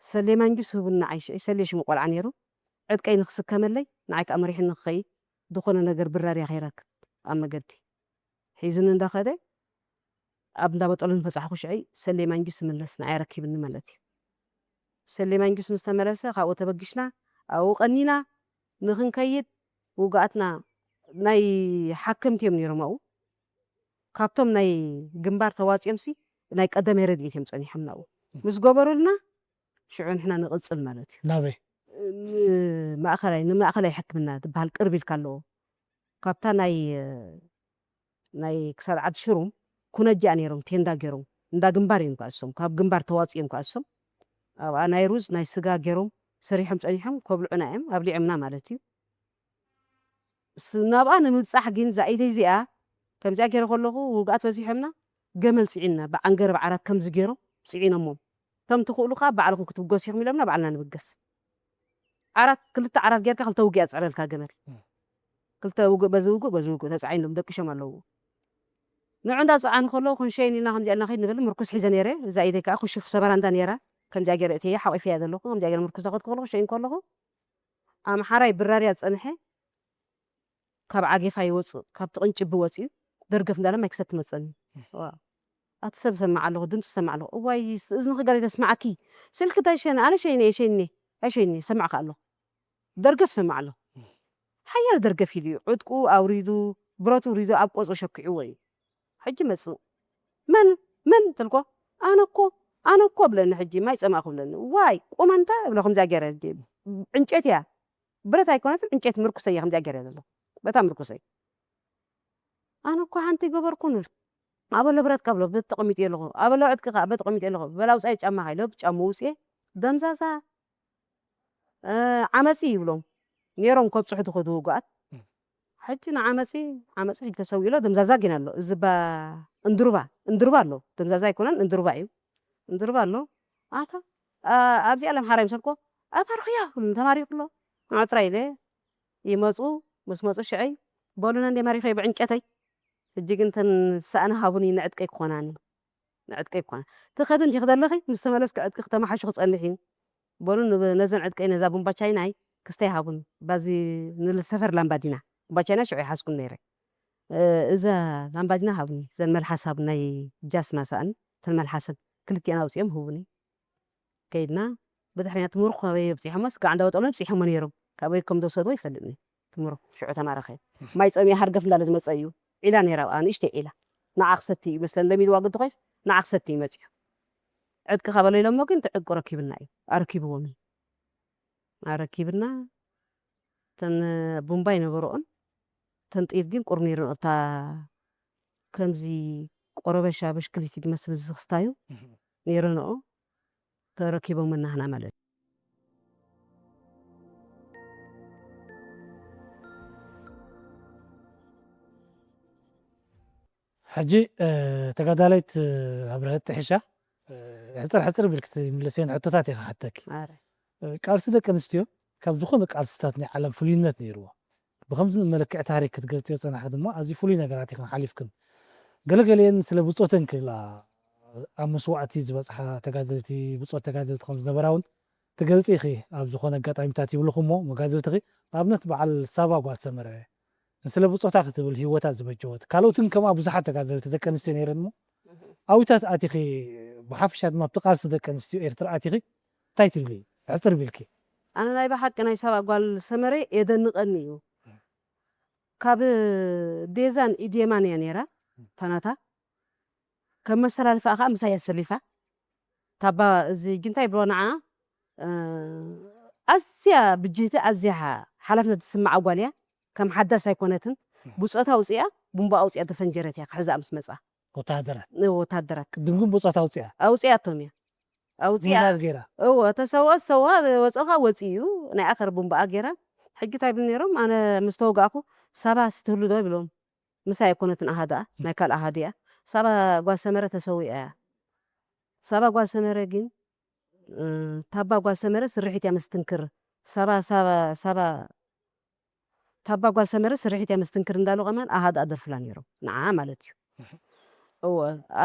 ሰሌ ማንጁስ ህቡኒ ንዓይ ሽዑ ሰሌ ሽሙ ቆልዓ ነይሩ ዕጥቀይ ንክስከመለይ ንዓይ ከዓ መሪሕኒ ክኸይድ ዝኾነ ነገር ብራርያ ከይረክብ ኣብ መገዲ ሒዙኒ እንዳኸደ ኣብ እንዳ በጠሉ ንበፃሕኹ ሽዐይ ሰሌ ማንጁስ ይምለስ ንዓይ ረኪብኒ ማለት እዩ። ሰሌ ማንጁስ ምስ ተመለሰ ካብኡ ተበጊሽና ኣብኡ ቀኒና ንክንከይድ ውጉኣትና ናይ ሓከምቲ እዮም ነይሮም ኣብኡ ካብቶም ናይ ግንባር ተዋፂኦምሲ ናይ ቀደመ ረድኤት እዮም ፀኒሖም ናብኡ ምስ ገበሩልና ሽዑ ንሕና ንቕፅል ማለት እዩ። ናበይ? ንማእኸላይ ንማእኸላይ ሕክምና ዝበሃል ቅርብ ኢልካ ኣለዎ ካብታ ናይ ናይ ክሳድ ዓዲ ሽሩም ኩነጃ ነይሮም ቴንዳ ገይሮም እንዳ ግንባር እዮም ከእሶም ካብ ግንባር ተዋፂኦም ከእሶም ኣብኣ ናይ ሩዝ ናይ ስጋ ገይሮም ሰሪሖም ፀኒሖም ከብልዑና እዮም ኣብሊዖምና ማለት እዩ ናብኣ ንምብፃሕ ግን ዛኢደይ እዚኣ ከምዚኣ ገይረ ከለኹ ውግኣት በዚሖምና ገመል ጽዒንና፣ ብዓንገር ብዓራት ከምዚ ገይሮም ጽዒኖሞም። "ከም ትኽእሉ ከኣ ባዕልኹም ክትብገሱ ኢኹም" ኢሎምና፣ ባዕልና ንብገስ። ዓራት፣ ክልተ ዓራት ጌርካ ክልተ ውግእ እያ ትጽዕረልካ ገመል። እም። ክልተ ውግእ በዚ ውግእ፣ በዚ ውግእ ተጻዒኖም ደቂሶም ኣለዉ። ንዑ እንዳ ጸዓኑ ከለዉ፣ ክንሸይን ኢልና ከምዚኣ ኢልና ከይድ ንብል፣ ምርኩስ ሒዘ ነይረ። እዛ ኢደይ ከኣ ክሹፍ ሰበራ እንዳ ነይራ፣ ከምዚኣ ገይረ እትየ ሓቂፈያ ዘለኹ። ከምዚኣ ገይረ ምርኩስ ዳኸድኩ ከለኹ፣ ክሸይን ከለኹ፣ ኣምሓራይ ብራርያ ዝጸንሐ ካብ ዓጌፋ ይወጽእ፣ ካብቲ ቅንጭቢ ወጺኡ፣ ደርገፍ እንዳለ ማይ ክሰቲ መጸኒ። እም። ዋው። ኣቲ ሰብ ሰማዕ ኣለኹ፣ ድምፂ ሰማዕ ኣለኹ። እዋይ፣ ስ-፣ እዝንኺ ገለ ተስማዓኪ። ስልኪ እንታይ ሸነ? ኣነ ሸይነ፣ ሸይነ፣ ኣይ ሸይነ፣ ሰማዕካ ኣለኹ። ደርገፍ ሰማዕ ኣለኹ። እም። ሓያል ደርገፍ ኢሉ እዩ። ዕጥቁ ኣውሪዱ፣ ብረቱ ኣውሪዱ፣ ኣብ ቆጽሪ ሸኪዕዎ እዩ። ሕጂ መጽእ። "መን? መን?" ተልኮ፣ "ኣነ እኮ፣ ኣነ እኮ" ብለኒ። ሕጂ ማይ ጸማእኩ ብለኒ። ዋይ፣ ቁመንታ ብለ ከምዚኣ ገይረ። ዕንጨይቲ እያ። ብረት ኣይኮነትን፣ ዕንጨይቲ ምርኩሰይ እየ ከምዚኣ ገይረ ዘለኹ። በታ ምርኩሰይ። ኣነ እኮ ሓንቲ ገበርኩ ንብል። ኣበሎ ብረትካ ብሎ፣ በት ተቐሚጠ ኣለኹ። ኣበሎ ዕጥቅኻ፣ በት ተቐሚጠ ኣለኹ። በላ ውጻኢ ጫማኻ ኢሎ፣ ጫማ ውጽኤ። ደምዛዛ፣ እ፣ ዓመጺ ይብሎም። ነይሮም ከብጽሑ ዝኸዱ ውጉኣት። እም። ሕጂ ንዓመጺ፣ ዓመጺ ሕጂ ተሰዊኡ ኣሎ፣ ደምዛዛ ግን ኣሎ። እዚ ባ-፣ እንድሩባ፣ እንድሩባ ኣሎ። ደምዛዛ ኣይኮነን፣ እንድሩባ እዩ። እንድሩባ ኣሎ። ኣታ፣ ኣ-፣ ኣብዚ ዓለም ሓራይ ምሰልኮ፣ ኣባርኽዮ፣ ተማሪኹ ኣሎ። ንዑ ጥራይ ኢለ፣ ይመጹ፣ ምስ መጹ ሽዐይ፣ በሉና እንዴ ማሪኸዮ ብዕንጨተይ። ሕጂ ግን ተን ሳእኒ ሃቡኒ፣ ንዕጥቀይ ክኾናኒ። ንዕጥቀይ ክኾና። ትኸዲ እንዲኺ ዘለኺ፣ ምስ ተመለስኪ ዕጥቂ ክተመሓሹ ክጸንሕ እዩ። በሉ ንብ-፣ ነዘን ዕጥቀይ፣ ነዛ ቡምባ ቻይናይ ክስተይ ሃቡኒ። ባዚ ንል ሰፈር ላምባዲና። ቡምባ ቻይና ሽዑ ይሓዝኩን ነይረ። እ፣ እዛ ላምባዲና ሃቡኒ። ዘን መልሓስ ሃቡኒ፣ ናይ ጃስማ ሳእኒ፣ ተን መልሓሰን። ክልቲኣን ኣውጺኦም ህቡኒ። ከይድና፣ ብድሕሪና ትምርኩ ካበይ ኣብጺሖሞ፣ ስጋዕ እንዳወጠሎም ኣብጺሖሞ ነይሮም። ካበይ ከም ዝወሰድዎ ይፈልጥኒ። ትምርኩ፣ ሽዑ ተማረኸ። ማይ ጸሚኡ ሃርገፍ እንዳለ ዝመጸ እዩ። ዒላ ነይራ ኣብኣ፣ ንእሽተይ ዒላ። ንዓ ክሰቲ እዩ መስለን፣ ለሚድዋ ግዲ ኮይስ፣ ንዓ ክሰቲ እዩ መጺኡ። ዕጥቂ ካበሎ ኢሎሞ ግን፣ እቲ ዕጥቂ ረኪብና እዩ። ኣረኪብዎም እዩ። ኣረኪብና፣ ተን ቡምባ ይነበረኦን፣ ተን ጥይት ግን ቁር ነይረን። እታ ከምዚ ቆረበሻ በሽክሊት ዝመስል ዝኽስታዩ እህ። ነይረንኦ፣ ተረኪቦም እናህና ማለት። ሕጂ፣ እ፣ ተጋዳላይት ኣብርሀት ጥሒሻ፣ እ፣ ሕጽር ሕጽር ቢልክ ትምልስየን ሕቶታት እየ ክሓተኪ። ኣረ። እ፣ ቃልሲ ደቂ ኣንስትዮ ካብ ዝኾነ ቃልስታት ናይ ዓለም ፍሉይነት ነይርዎ። ብኸምዚ መለክዒ ታሪክ ክትገልጽዮ ዝጸናሕኪ ድማ ኣዝዩ ፍሉይ ነገራት ኢኽን ሓሊፍክን። ገለገሊአን ስለ ብጾተን ክብላ ኣብ መስዋእቲ ዝበጽሓ ተጋደልቲ፣ ብጾት ተጋደልቲ ከም ዝነበራ እውን ትገልጺ ኢኺ። ኣብ ዝኾነ ኣጋጣሚታት ይብልኹ እሞ መጋድልትኺ፣ ንኣብነት በዓል ሳባ ጓል ሰመረ፣ ንስለ ብጾታ ክትብል ህይወታ ዝበጀወት፣ ካልኦትን ከምኣ ብዙሓት ተጋደልቲ ደቂ ኣንስትዮ ነይረን እሞ፣ እህ። ኣዊታት ኣቲኺ፣ ብሓፈሻ ድማ ኣብቲ ቃልሲ ደቂ ኣንስትዮ ኤርትራ ኣቲኺ፣ እንታይ ትብሊ? ሕጽር ቢልኪ። ኣነ ናይ ብሓቂ ናይ ሳባ ጓል ሰመረ የደንቐኒ እዩ። ካብ ዴዛን ኢዴማን እያ ነይራ፣ ታናታ። ከም መሰላልፋ ከኣ ምሳይ ኣሰሊፋ። ታባ እዚ ጅንታ ይብሎ ንዓ፣ እ፣ ኣዝያ ብጅህቲ፣ ኣዝያ ሓ-፣ ሓላፍነት ዝስምዓ ጓል እያ። ከም ሓዳስ ኣይኮነትን። ብጾታ ኣውጺኣ፣ ቡምባ ኣውጺኣ ተፈንጀረት እያ ክሕዛ ምስ መጻ። ወተሃደራት። እ፣ ወተሃደራት። ቅድም ግን ብጾታ ኣውጺኣ። ኣውጺኣቶም እያ። ኣውጺኣ። ምንጋር ገይራ። እወ፣ ተሰውኦ፣ ዝሰውኦ፣ ወጾ ከኣ ወጺኡ እዩ። ናይ ኣኸር ቡምባኣ ገይራ። ሕጂ እንታይ ይብሉ ነይሮም? ኣነ ምስ ተወጋእኩ፣ ሳባ ስትህሉ ዶ ይብሎም። ምሳይ ኣይኮነትን ኣሃዱኣ፣ ናይ ካልእ ኣሃዱ እያ። ሳባ ጓል ሰመረ ተሰዊኣ እያ። ሳባ ጓል ሰመረ ግን፣ እ፣ ታባ ጓል ሰመረ ስርሒት እያ መስትንክር። ሳባ፣ ሳባ፣ ሳባ፣ ታባ ጓል ሰመረ ስርሒት እያ መስትንክር እንዳሉ ከማን ኣሃዱኣ ደርፉላ ነይሮም። ንዓ ማለት እዩ። እወ፣ ኣ፣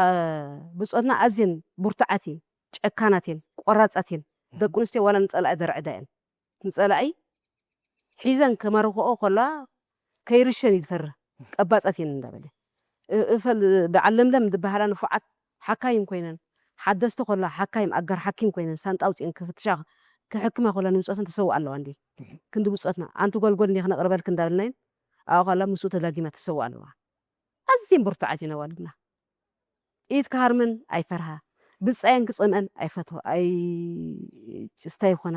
ብጾትና ኣዝየን ብርቱዓት እየን፣ ጨካናት እየን፣ ቆራጻት እየን። ደቂ ኣንስትዮ ዋላ ንጸላኢ ዘርዕዳ እየን። ንጸላኢ ሒዘን ከማርኽኦ ከለዋ ከይርሸን እዩ ዝፈርህ። ቀባጻት እየን እንዳበለ። እ-፣ እፈል በዓል ለምለም ዝበሃላ ንፉዓት ሓካይም ኮይነን፣ ሓደስቲ ከለዋ ሓካይም ኣጋር ሓኪም ኮይነን ሳንጣ ኣውጺአን ክፍትሻ ክሕክማ ከለዋ ንብጾተን ተሰውኣ ኣለዋ እንዴ። ክንዲ ብጾትና፣ ኣንቲ ጎልጎል እንዴ ክነቕርበልክ እንዳበልናየን፣ ኣብኣ ከላ ምስኡ ተዳጊማ ተሰውኣ ኣለዋ። ኣዝየን ብርቱዓት እየን ኣዋልድና። ኢድ ክሃርመን ኣይፈርሃ፣ ብጻየን ክጸምአን ኣይፈትዋ፣ ኣይ-፣ ስታይ ይኾና።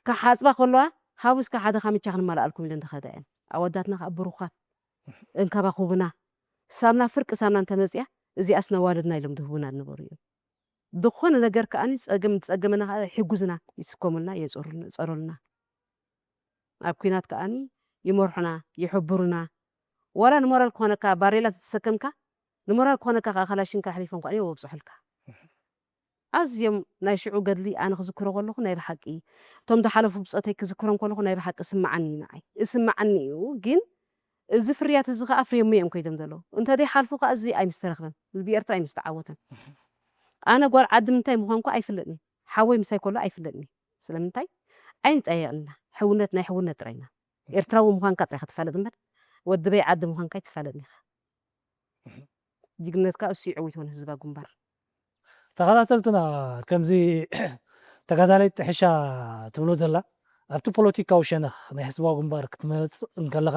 ክሓጽባ ከለዋ፣ ሃቡስካ ሓደ ካምቻ ክንመልኣልኩም ኢለን ዝኸዳ እየን። ኣወዳትና ከኣ ብሩኻት፣ እንከባኹብና። ሳምና፣ ፍርቂ ሳምና እንተመጽያ፣ እዚኣስ ነዋልድና ኢሎም ዝህቡና ዝነበሩ እዮም። ዝኾነ ነገር ከኣኒ ጸገም ዝጸገመና ከኣ ይሕጉዝና፣ ይስከሙልና፣ የጸሩልና፣ ይጸሩልና። ኣብ ኲናት ከኣኒ ይመርሑና፣ ይሕብሩና። ዋላ ንሞራል ክኾነካ ባሬላ ተተሰከምካ፣ ንሞራል ክኾነካ ከዓ ካላሽንካ ኣሕሊፎም ከዓ እዮም ኣብፅሑልካ። ኣዝዮም ናይ ሽዑ ገድሊ ኣነ ክዝክሮ ከለኹ ናይ ብሓቂ፣ እቶም ዝሓለፉ ብፆተይ ክዝክሮም ከለኹ ናይ ብሓቂ ስምዓኒ እዩ ንዓይ። እስምዓኒ እዩ፣ ግን እዚ ፍርያት እዚ ከዓ ኣፍርዮሞ እዮም ከይዶም ዘለዉ። እንተዘይሓልፉ ከዓ እዚ ኣይምስተረኽበን፣ ህዝቢ ኤርትራ ኣይምስተዓወተን። ኣነ ጓል ዓዲ ምንታይ ምዃንኩ ኣይፍለጥን። ሓወይ ምሳይ ከሎ ኣይፍለጥን። ስለምንታይ? ኣይንጠያየቕን ኢና። ሕውነት ናይ ሕውነት ጥራይ ኢና። ኤርትራዊ ምዃንካ ጥራይ ክትፋለጥ እምበር፣ ወዲ በይ ዓዲ ምዃንካ ኣይትፋለጥን ኢኻ። ጅግንነትካ እሱ ይዕውት ይኾን ህዝባ ግንባር። ተኸታተልትና፣ ከምዚ ተጋዳሊት ጥሕሻ ትብሎ ዘላ፣ ኣብቲ ፖለቲካዊ ሸነኽ ናይ ህዝባዊ ግንባር ክትመጽእ እንከለኻ፣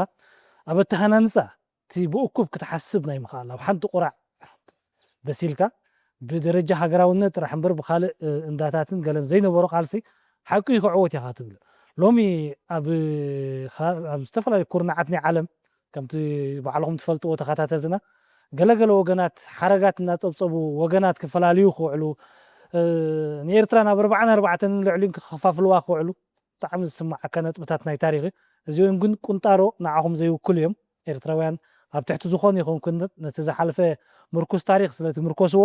ኣብ ኣተሃናንጻ እቲ ብእኩብ ክትሓስብ ናይ ምኽኣል፣ ኣብ ሓንቲ ቁራዕ በሲልካ፣ ብደረጃ ሃገራውነት ጥራሕ እምበር ብኻልእ፣ እ፣ እንዳታትን ገለን ዘይነበሮ ቃልሲ ሓቂ እዩ ክዕወት ኢኻ ትብል። ሎሚ ኣብ ኻ-፣ ኣብ ዝተፈላለዩ ኩርናዓት ናይ ዓለም፣ ከምቲ ባዕልኹም ትፈልጥዎ ተኸታተልትና፣ ገለ ገለ ወገናት ሓረጋት እናጸብጸቡ ወገናት ክፈላልዩ ክውዕሉ፣ እ፣ ንኤርትራ ናብ ኣርባዓን ኣርባዕተን ልዕሊኡን ክኸፋፍልዋ ክውዕሉ ብጣዕሚ ዝስምዓካ ነጥብታት ናይ ታሪኽ እዩ። እዚኦም ግን ቁንጣሮ ንዓኹም ዘይውክሉ እዮም። ኤርትራውያን ኣብ ትሕቲ ዝኾነ ይኹን ኩነት ነቲ ዝሓለፈ ምርኩስ ታሪኽ ስለ ትምርኮስዎ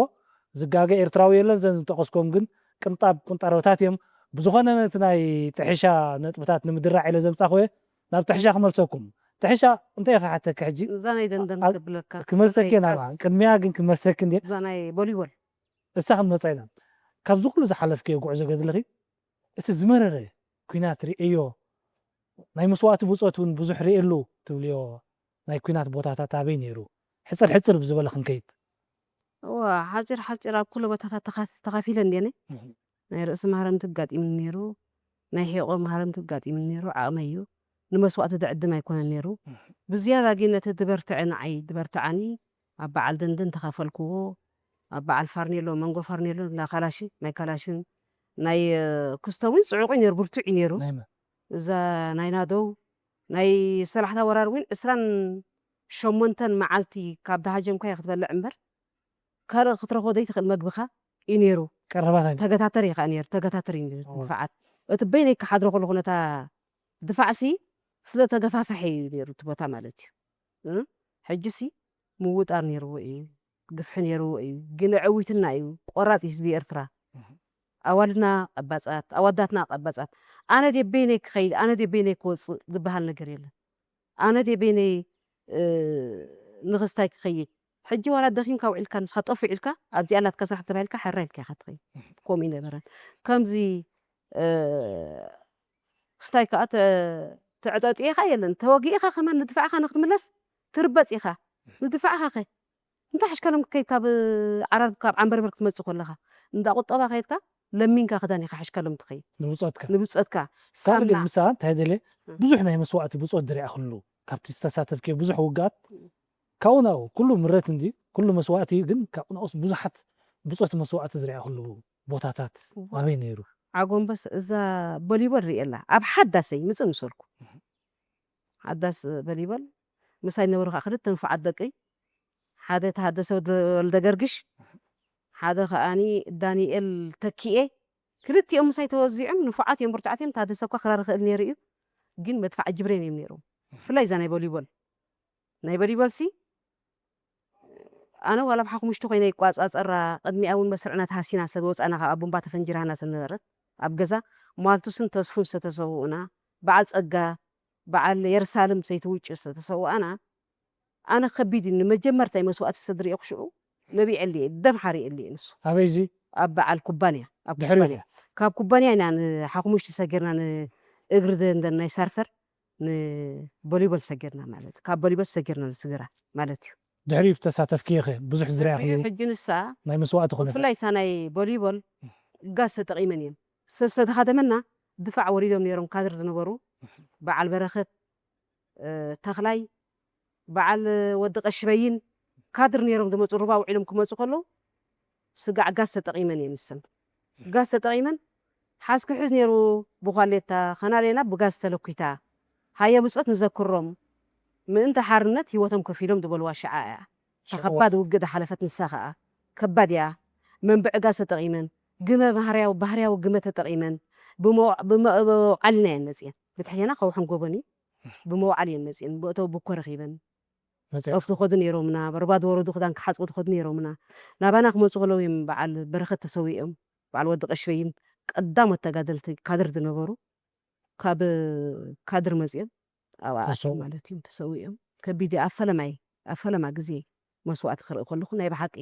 ዝጋገ ኤርትራዊ የለን። ዘን ዝጠቐስኩም ግን ቅንጣብ ቁንጣሮታት እዮም። ብዝኾነ ነቲ ናይ ጥሕሻ ነጥብታት ንምድራዕ ኢለ ዘምጻኹ እየ። ናብ ጥሕሻ ክመልሰኩም። ጥሕሻ እንታይ ኢኻ ሓተኪ ሕጂ? እዛ ናይ ደንደን ኣ-፣ ክብለካ። ክመልሰኪ እየ ናብኣ። ቅድሚያ ግን ክመልሰኪ እንድየ። እዛ ናይ ቦሊቦል። እሳ ክንመጻ ኢና። ካብዚ ኩሉ ዝሓለፍክዮ ጉዕዞ ገድልኺ፣ እቲ ዝመረረ ኲናት ርእዮ፣ ናይ መስዋእቲ ብጾት እውን ብዙሕ ርእየሉ ትብልዮ ናይ ኲናት ቦታታት ኣበይ ነይሩ? ሕጽር ሕጽር ብዝበለ ክንከይድ። እዋ፣ ሓጺር ሓጺር ኣብ ኩሉ ቦታታት ተኻ-፣ ተኻፊለ እንድየ እኔ። እህ። ናይ ርእሲ ማህረምቲ ኣጋጢሙኒ ነይሩ፣ ናይ ሒቖ ማህረምቲ ኣጋጢሙኒ ነይሩ፣ ዓቕመይ እዩ። ንመስዋእቲ ዝዕድም ኣይኮነን ነይሩ። እህ። ብዝያዳ ግን ነቲ ዝበርትዐ ንዓይ ዝበርትዓኒ፣ ኣብ በዓል ደንደን ተኻፈልክዎ፣ ኣብ በዓል ፋርኔሎ፣ መንጎ ፋርኔሎ፣ ናይ ካላሽን፣ ናይ ካላሽን፣ ናይ፣ እ፣ ክስቶ እውን ጽዑቕ እዩ ነይሩ፣ ብርቱዕ እዩ ነይሩ። ናይ መን? እዛ ናይ ናደው፣ ናይ ሰላሕታ ወራር እውን ዕስራን ሸሞንተን መዓልቲ ካብ ዝሃጀምካዮ ክትበልዕ እምበር፣ ካልእ ክትረኽቦ ዘይትኽእል መግብኻ እዩ ነይሩ። ቀረባት ኣይነ- ተገታተር እዩ ከዓ ነይሩ፣ ተገታተር እዩ ነይሩ እወ። ድፋዓት። እቲ በይነይ ክሓድሮ ከለኹ ነታ ድፋዕሲ ስለ ተገፋፍሐ እዩ ነይሩ እቲ ቦታ ማለት እዩ። እ? ሕጂሲ ምውጣር ነይርዎ እዩ፣ ግፍሒ ነይርዎ እዩ። ግን ዕዊትና እዩ፣ ቆራጽ ህዝቢ ኤርትራ። እህ። ኣዋልድና ቀባጻት፣ ኣዋዳትና ቀባጻት። ኣነ ድየ በይነይ ክኸይድ፣ ኣነ ድየ በይነይ ክወጽእ ዝበሃል ነገር የለን። ኣነ ድየ በይነይ፣ እ፣ ንኽስታይ ክኸይድ። ሕጂ ዋላ ደኺምካ ውዒልካ፣ ንስኻ ጠፊዕ ኢልካ፣ ኣብዚኣ ኣላትካ ስራሕ ተባሂልካ፣ ሕራይ ኢልካ ኢኻ ትኸይድ። እህ። ከምኡ ይነበረን። ከምዚ፣ እ፣ ክስታይ ከኣ ተ-፣ ተዕጠጥኤኻ የለን። ተወጊእኻ ከማን ንድፋዕኻ ንክትምለስ ትርበጽ ኢኻ። ንድፋዕኻ ኸ? እንታይ ሓሽካሎም ክትከይድ ካብ ዓራርብ፣ ካብ ዓንበርበር ክትመጽእ ከለኻ? እንዳ ቁጠባ ከይድካ ለሚንካ ክዳን ኢኻ ሓሽካሎም ትኸይድ። ንብጾትካ። ንብጾትካ። ካልእ ግን ሳምና። ምሳ እንታይ ደልየ? እ። ብዙሕ ናይ መስዋእቲ ብጾት ዝረኣኽሉ፣ ካብቲ ዝተሳተፍክዮ ብዙሕ ውግኣት፣ እ። ካብኡ ናብኡ፣ ኩሉ ምረት እንዲ፣ ኩሉ መስዋእቲ ግን ካብኡ ናብኡስ ብዙሓት ብጾት መስዋእቲ ዝረኣኽሉ ቦታታት እዋ። ኣበይ ነይሩ? ዓጎንበስ እዛ ቦሊቦል ርእየላ። ኣብ ሓዳሰይ ምጽእ ምሰልኩ። እህ። ሓዳስ በሊበል ምሳይ ነበሩ ከዓ ክልተ ንፉዓት ደቀይ፣ ሓደ ተሃደሰ ወልደ-፣ ወልደገርግሽ፣ ሓደ ከዓኒ ዳንኤል ተኪኤ። ክልቲኦም ምሳይ ተወዚዖም ንፉዓት እዮም፣ ብርቱዓት እዮም። ተሃደሰ እኳ ክራር ይኽእል ነይሩ እዩ፣ ግን መድፋዕ ጅብሬን እዮም ነይሮም። ብፍላይ እዛ ናይ ቮሊቦል፣ ናይ ቮሊቦልሲ ኣነ ዋላ ኣብ ሓሙሽተ ኮይነ ይቋጻጸራ፣ ቅድሚኣ እውን መስርዕና ተሃሲና ሰብ ወጻና፣ ካብ ቡምባ ተፈንጂራና ሰብ ነበረት። ኣብ ገዛ ሟልቱስን ተስፉን ዝተሰውኡና፣ በዓል ጸጋ፣ በዓል የርሳልም ሰይቲ ውጭ ዝተሰውኣና፣ ኣነ ከቢድ እዩ። ንመጀመርታይ መስዋእቲ ዝተድርኦ ሽዑ ነቢዐሉ እየ፣ ደም ሓሪኤሉ እየ ንሱ። ኣበይ እዚ? ኣብ በዓል ኩባንያ፣ ኣብ ድሕሪት ኩባንያ። እያ። ካብ ኩባንያ ኢና ንሓሙሽተ ሰጊርና ንእግሪ ደንደን ናይ ሳርፈር ንቦሊቦል ሰጊርና ማለት፣ ካብ ቦሊቦል ሰጊርና ንስግራ ማለት እዩ። ድሕሪኡ ተሳተፍክዮ ኸ? ብዙሕ ዝረኣኽዮ ሕጂ ንሳ ናይ መስዋእቲ ኩነታት። ብፍላይ እታ ናይ ቦሊቦል ጋዝ ተጠቒመን እየን። ሰብ ዝተኻደመና ድፋዕ ወሪዶም ነይሮም ካድር ዝነበሩ በዓል በረኸት፣ እ፣ ተኽላይ፣ በዓል ወዲ ቀሽበይን ካድር ነይሮም ዝመጹ ሩባ ውዒሎም ክመጹ ከለዉ ስጋዕ ጋዝ ተጠቒመን እየን ንሰን። ጋዝ ተጠቒመን ሓዝ ክሕዝ ነይሩ ብኳሌታ ኸናሌና ብጋዝ ተለኲታ። ሃየ ብጾት ንዘክሮም ምእንቲ ሓርነት ህይወቶም ከፊሎም ዝበልዋ ሽዓ እያ። እታ ሽዕዋ። ከባድ ውግእ ዝሓለፈት ንሳ ኸኣ ከባድ እያ። መንብዒ ጋዝ ተጠቒመን ግመ ባህርያዊ፣ ባህርያዊ ግመ ተጠቒመን ብመው-፣ ብመ-፣ ብመውዓሊ እየን መጺኤን። ብትሕቴና ከውሕን ጎቦን እዩ። ብመውዓሊ እየን መጺኤን። ብእተው ብኮ ረኺበን። መጽኦም። ጸፍ ዝኸዱ ነይሮምና፣ በርባድ ወረዱ ክዳን ክሓጽቡ ዝኸዱ ነይሮምና። ናባና ክመጹ ከለዉ እዮም በዓል በረኸት ተሰዊኦም፣ በዓል ወዲ ቀሽበይም ቀዳሞት ተጋደልቲ ካድር ዝነበሩ ካብ ካድር መጽኦም ኣብ ኣኣቲ ተሰው- ማለት እዮም ተሰዊኦም። ከቢድ እዩ። ኣብ ፈለማይ ኣብ ፈለማ ግዜ መስዋእቲ ክርኢ ከለኹ ናይ ብሓቂ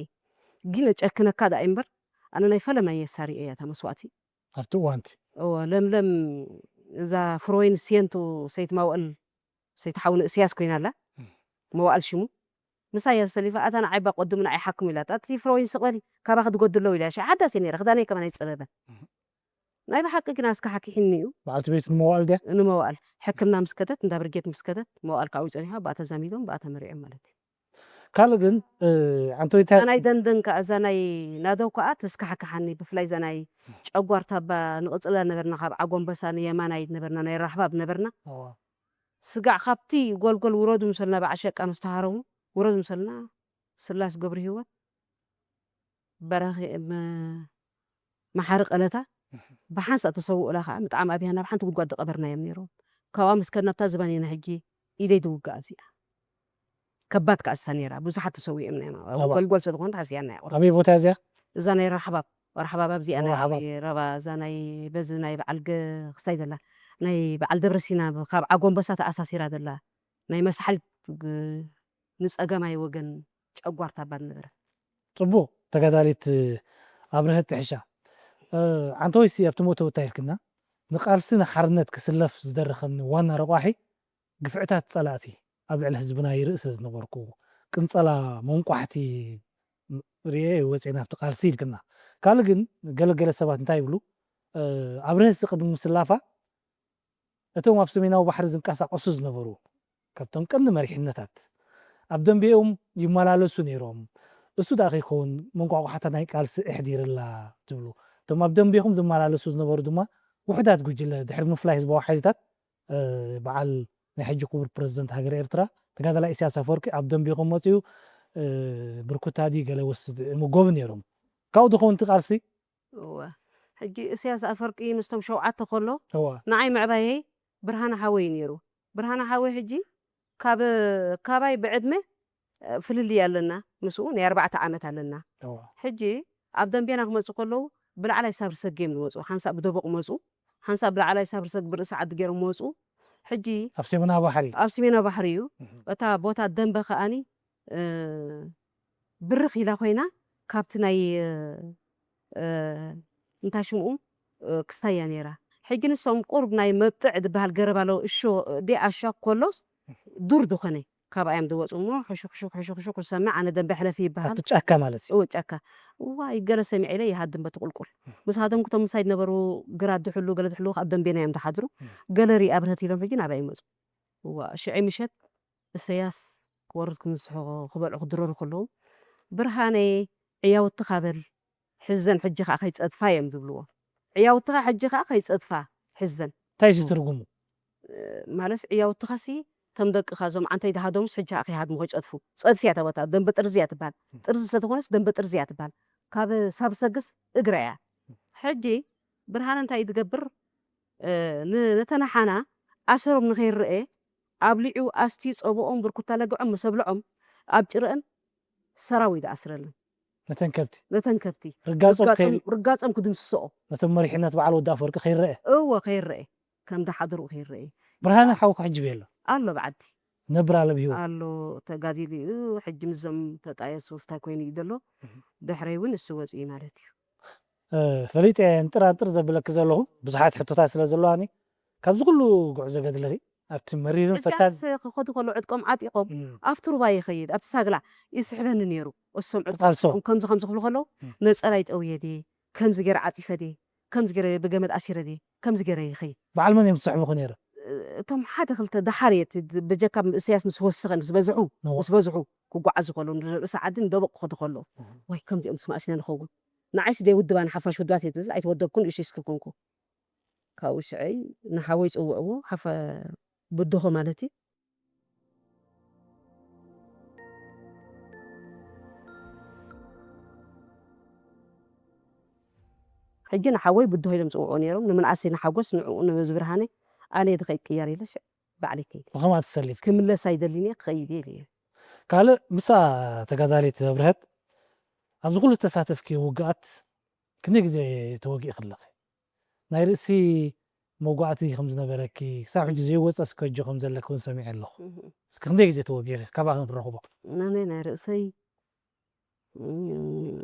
ግን ጨክነካ ደኣ እምበር ኣነ ናይ ፈለማይ የሳሪ እያ እታ መስዋእቲ። ኣብቲ እዋንቲ እወ ለምለም እዛ ፍሮይን ሲየንቱ ሰይቲ ማውዕል ሰይቲ ሓውነ እስያስ ኮይና ኣላ እም። መዋዕል ሽሙ ምሳያ ሰሊፋ ኣታ ንዓይ ባ ቀድሙ ንዓይ ሓክሙ ኢላ ኣቲ ፍሮይን ስቕበሊ ካባኺ ዝጎድሎ ኢላ ሸ ሓዳስ እየ ነይረ ክዳነይ ከማን ኣይጸበበን እም። ናይ ብሓቂ ግን ኣስካ ሓኪሒኒ እዩ በዓልቲ ቤት ንመዋዕል ድያ? ንመዋዕል ሕክምና ምስ ከደት እንዳ ብርጌት ምስ ከደት መዋዕል ካብኡ ጸኒሖ ብኣ ተዛሚዶም ብኣ ተመሪዖም ማለት እዩ ካልእ ግን ኣንቶይታ እዛ ናይ ደንደን ከኣ እዛ ናይ ናደው ከኣ ተስካሕክሓኒ ብፍላይ እዛ ናይ ጨጓርታ ባ ንቕጽላ ነበርና ካብ ዓጎንበሳ ንየማናይ ነበርና ናይ ራሕባብ ነበርና ስጋዕ ካብቲ ጎልጎል ውረዱ ምሰልና ብዓሸቃ ምስ ተሃረሙ ውረዱ ምሰልና ስላስ ገብሩ ህይወት በራኺ መ- መሓሪ ቀለታ ብሓንሳእ ተሰውኡላ ከዓ ብጣዕሚ ኣብያ ናብ ሓንቲ ጉድጓድ ዝቐበርናዮም ነይሮም ካብኣ ምስ ከድና ኣብታ ዝባን ኢና ሕጂ ኢደይ ድውግእ ኣብዚኣ ከባድ ከዓ እሳ ነይራ ብዙሓት ተሰዊኦም ኢና ኣባ- ጎልጎል ስለዝኾነት ሓስያና እያ ኣበይ ቦታ እዚኣ እዛ ናይ ራሕባብ ራሕባብ ኣብዚኣ ናይ ራሕባብ። ረባ እዛ ናይ በዚ ናይ በዓል ገ- ክስታይ ዘላ ናይ በዓል ደብረ ሲና ካብ ዓጎንበሳ ተኣሳሲራ ዘላ ናይ መስሓል ግ- ንጸገማይ ወገን ጨጓርታ ባል ነበረ ጽቡቕ ተጋዳሊት ኣብርሀት ጥሕሻ ኣንቶይሲ ኣብቲ ሞተው እንታይ ኢልክና ንቃልሲ ንሓርነት ክስለፍ ዝደረኸኒ ዋና ረቋሒ ግፍዕታት ጸላእቲ ኣብ ልዕሊ ህዝብና ይርኢ ስለ ዝነበርኩ ቅንጸላ መንቋሕቲ ርኤ ወፅኤ ናብቲ ቃልሲ ኢልክና ካልእ ግን ገለገለ ሰባት እንታይ ይብሉ ኣብርሀሲ ቅድሚ ምስላፋ እቶም ኣብ ሰሜናዊ ባሕሪ ዝንቀሳቐሱ ዝነበሩ ካብቶም ቀንዲ መሪሕነታት ኣብ ደንቢኦም ይመላለሱ ነይሮም። እሱ ደኣ ከይከውን መንቋቋሕታ ናይ ቃልሲ ኣሕዲርላ ትብሉ። እቶም ኣብ ደንቢኹም ዝመላለሱ ዝነበሩ ድማ ውሑዳት ጉጅለ ድሕሪ ምፍላይ ህዝባዊ ሓይልታት በዓል ናይ ሕጂ ክቡር ፕረዚደንት ሃገር ኤርትራ ተጋዳላይ ኢሳያስ ኣፈወርቂ ኣብ ደንቢኹም መፅኡ ብርኩታዲ ገለ ወስድ ምጎብ ነይሮም። ካብኡ ዝኸውን እቲ ቃልሲ እወ ሕጂ እስያስ ኣፈርቂ ምስቶም ሸውዓተ ከሎ እዋ ንዓይ ምዕባየይ ብርሃነ ሓወይ እዩ ነይሩ። ብርሃነ ሓወይ ሕጂ ካብ ካባይ ብዕድመ እ፣ ፍልልይ ኣለና ምስኡ ናይ ኣርባዕተ ዓመት ኣለና። እዋ ሕጂ ኣብ ደንቤና ክመፁ ከለዉ ብላዕላይ ሳብርሰግ እዮም ዝመፁ። ሓንሳእ ብደቦቕ መፁ፣ ሓንሳእ ብላዕላይ ሳብርሰግ ብርእሲ ዓዲ ገይሮም መፁ። ሕጂ ኣብ ሰሜናዊ ባሕሪ ኣብ ሰሜናዊ ባሕሪ እዩ። እህ። እታ ቦታ ደንበ ከኣኒ እ፣ ብርኽ ኢላ ኮይና ካብቲ ናይ እ፣ እ፣ እንታይ ሽምኡ እ፣ ክስታይ እያ ነይራ። ሕጂ ንሶም ቁሩብ ናይ መብጥዕ ዝበሃል ገረብ ኣለዉ እሾ እ፣ ዲ ኣሻ ኮሎስ ዱር ዝኾነ ካብኣ እዮም ዝወፁ እሞ ሕሹክ ሹክ ሕሹክ ሹክ ዝሰምዕ ኣነ ደንበ ሕለፊ ይበሃል ኣብቲ ጫካ ማለት እዩ እው ጫካ እዋይ ገለ ሰሚዐ ኢለ ይሃድም በቲ ቁልቁል ምስ ሃደምኩ እቶም ምሳይ ዝነበሩ ግራት ድሕሉ ገለ ድሕሉ ኣብ ደንቤና እዮም ዝሓድሩ እም። ገለ ርኢ ኣብርሀት ኢሎም ሕጂ ናብኣ ይመፁ እዋ ሽዐይ ምሸት እሰያስ ክወርድ ክምስሑ ክበልዑ ክድረሩ ከለዉ ብርሃነይ ዕያውትኻ በል ሕዘን ሕጂ ከዓ ከይፀድፋ እዮም ዝብልዎ ዕያውትኻ ሕጂ ከዓ ከይፀድፋ ሕዘን እንታይ እዩ ትርጉሙ ማለት ዕያውትኻሲ ከም ደቅኻ እዞም ዓንተይ ድሃዶምስ ሕጂ ከዓ ከይሃድሙ ከይፀድፉ ፀድፊ እያ ተበታ ደንበ ጥርዚ እያ ትበሃል ጥርዚ ስለዝኾነስ ደንበ ጥርዚ እያ ትበሃል ካብ ሳብሰግስ እግራ እያ ሕጂ ብርሃነ እንታይ እዩ ዝገብር እ፣ ን- ነተን ሓና ኣሰሮም ንኸይረአ ኣብሊዑ ኣስትዩ ፀብኦም ብርኩታ ለግዖም ምስ ኣብልዖም ኣብ ጭረአን ሰራዊ ዝኣስረለን ነተን ከብቲ ነተን ከብቲ ርጋፆም ርጋፆም- ከይ- ርጋፆም ክድምስስኦ ነቶም መሪሕነት በዓል ወዲ ኣፈወርቂ ከይረአ እዎ ከይረአ ከም ዝሓደሩ ከይረአ ብርሃነ ሓውካ ሕጂ በየሎ ኣሎ ብዓዲ ነብር ኣለብሂወት ኣሎ ተጋዲሉ እዩ ሕጂ ምዞም ተጣየሱ ስታይ ኮይኑ እዩ ዘሎ ድሕረይ እውን እሱ ወፅኡ ማለት እዩ ፈሊጠ እንጥራንጥር ዘብለኪ ዘለኹ ብዙሓት ሕቶታት ስለ ዘለዋኒ ካብዚ ኩሉ ጉዕዞ ገድልኺ ኣብቲ መሪርን ፈታን እጃስ ክኸዱ ከሎ ዕጥቆም ዓጢቆም እም፣ ኣብቲ ሩባ ይኸይድ ኣብቲ ሳግላ ይስሕበኒ ነይሩ እሶም ተቃልሶ ዕጥቆም ከምዚ ከምዚ ክብሉ ከለዉ እም። ነፀላ ይጠውየ ድየ ከምዚ ገይረ ዓፂፈ ድየ ከምዚ ገይረ ብገመድ ኣሲረ ድየ ከምዚ ገይረ ይኸይድ በዓል መን እዮም ዝስሕቡኺ ነይሩ እቶም ሓደ ክልተ ደሓር እየ እቲ በጀካ እሰያስ ምስ ወሰኸ ምስ በዝሑ ነዋ። ምስ በዝሑ ክጓዓዙ ከለዉ ንርእሲ ዓዲ ንደበቕ ክኸዱ ከለዉ ወይ ከምዚኦም ስማእሲና ንኸውን ንዓይስ ደይ ውድባ ንሓፋሽ ውድባት እየ ትብል ኣይተወደብኩን እሽሽ ክልኩንኩ ካብኡ ሽዐይ ንሓወይ ጽውዕዎ ሓፈ ብድኾ ማለት እዩ ሕጂ ንሓወይ ብድሆ ኢሎም ጽውዑ ነይሮም ንምንኣሰይ ንሓጎስ ንዕኡ ንዝብርሃነ ኣነ ድኸይ ቅየር ኢለ ሽዕ ባዕለይ ከይደ ብኸማ ትሰሊፍ ክምለስ ኣይደልን እየ ክኸይድ እየ ኢለ እየ ካልእ ምሳ ተጋዳሊት ኣብርሀት ኣብዚ ኩሉ ዝተሳተፍኪ ውግኣት ክንደይ ግዜ ተወጊእኺ ኣለኺ? ናይ ርእሲ መውጋእቲ ከም ዝነበረኪ ክሳብ ሕጂ ዘይወፀ ስከጆ ከም ዘለኪ እውን ሰሚዐ ኣለኹ። እስኪ ክንደይ ግዜ ተወጊእኺ ካባኺ ንረኽቦ? ኣነ ናይ ርእሰይ እም፣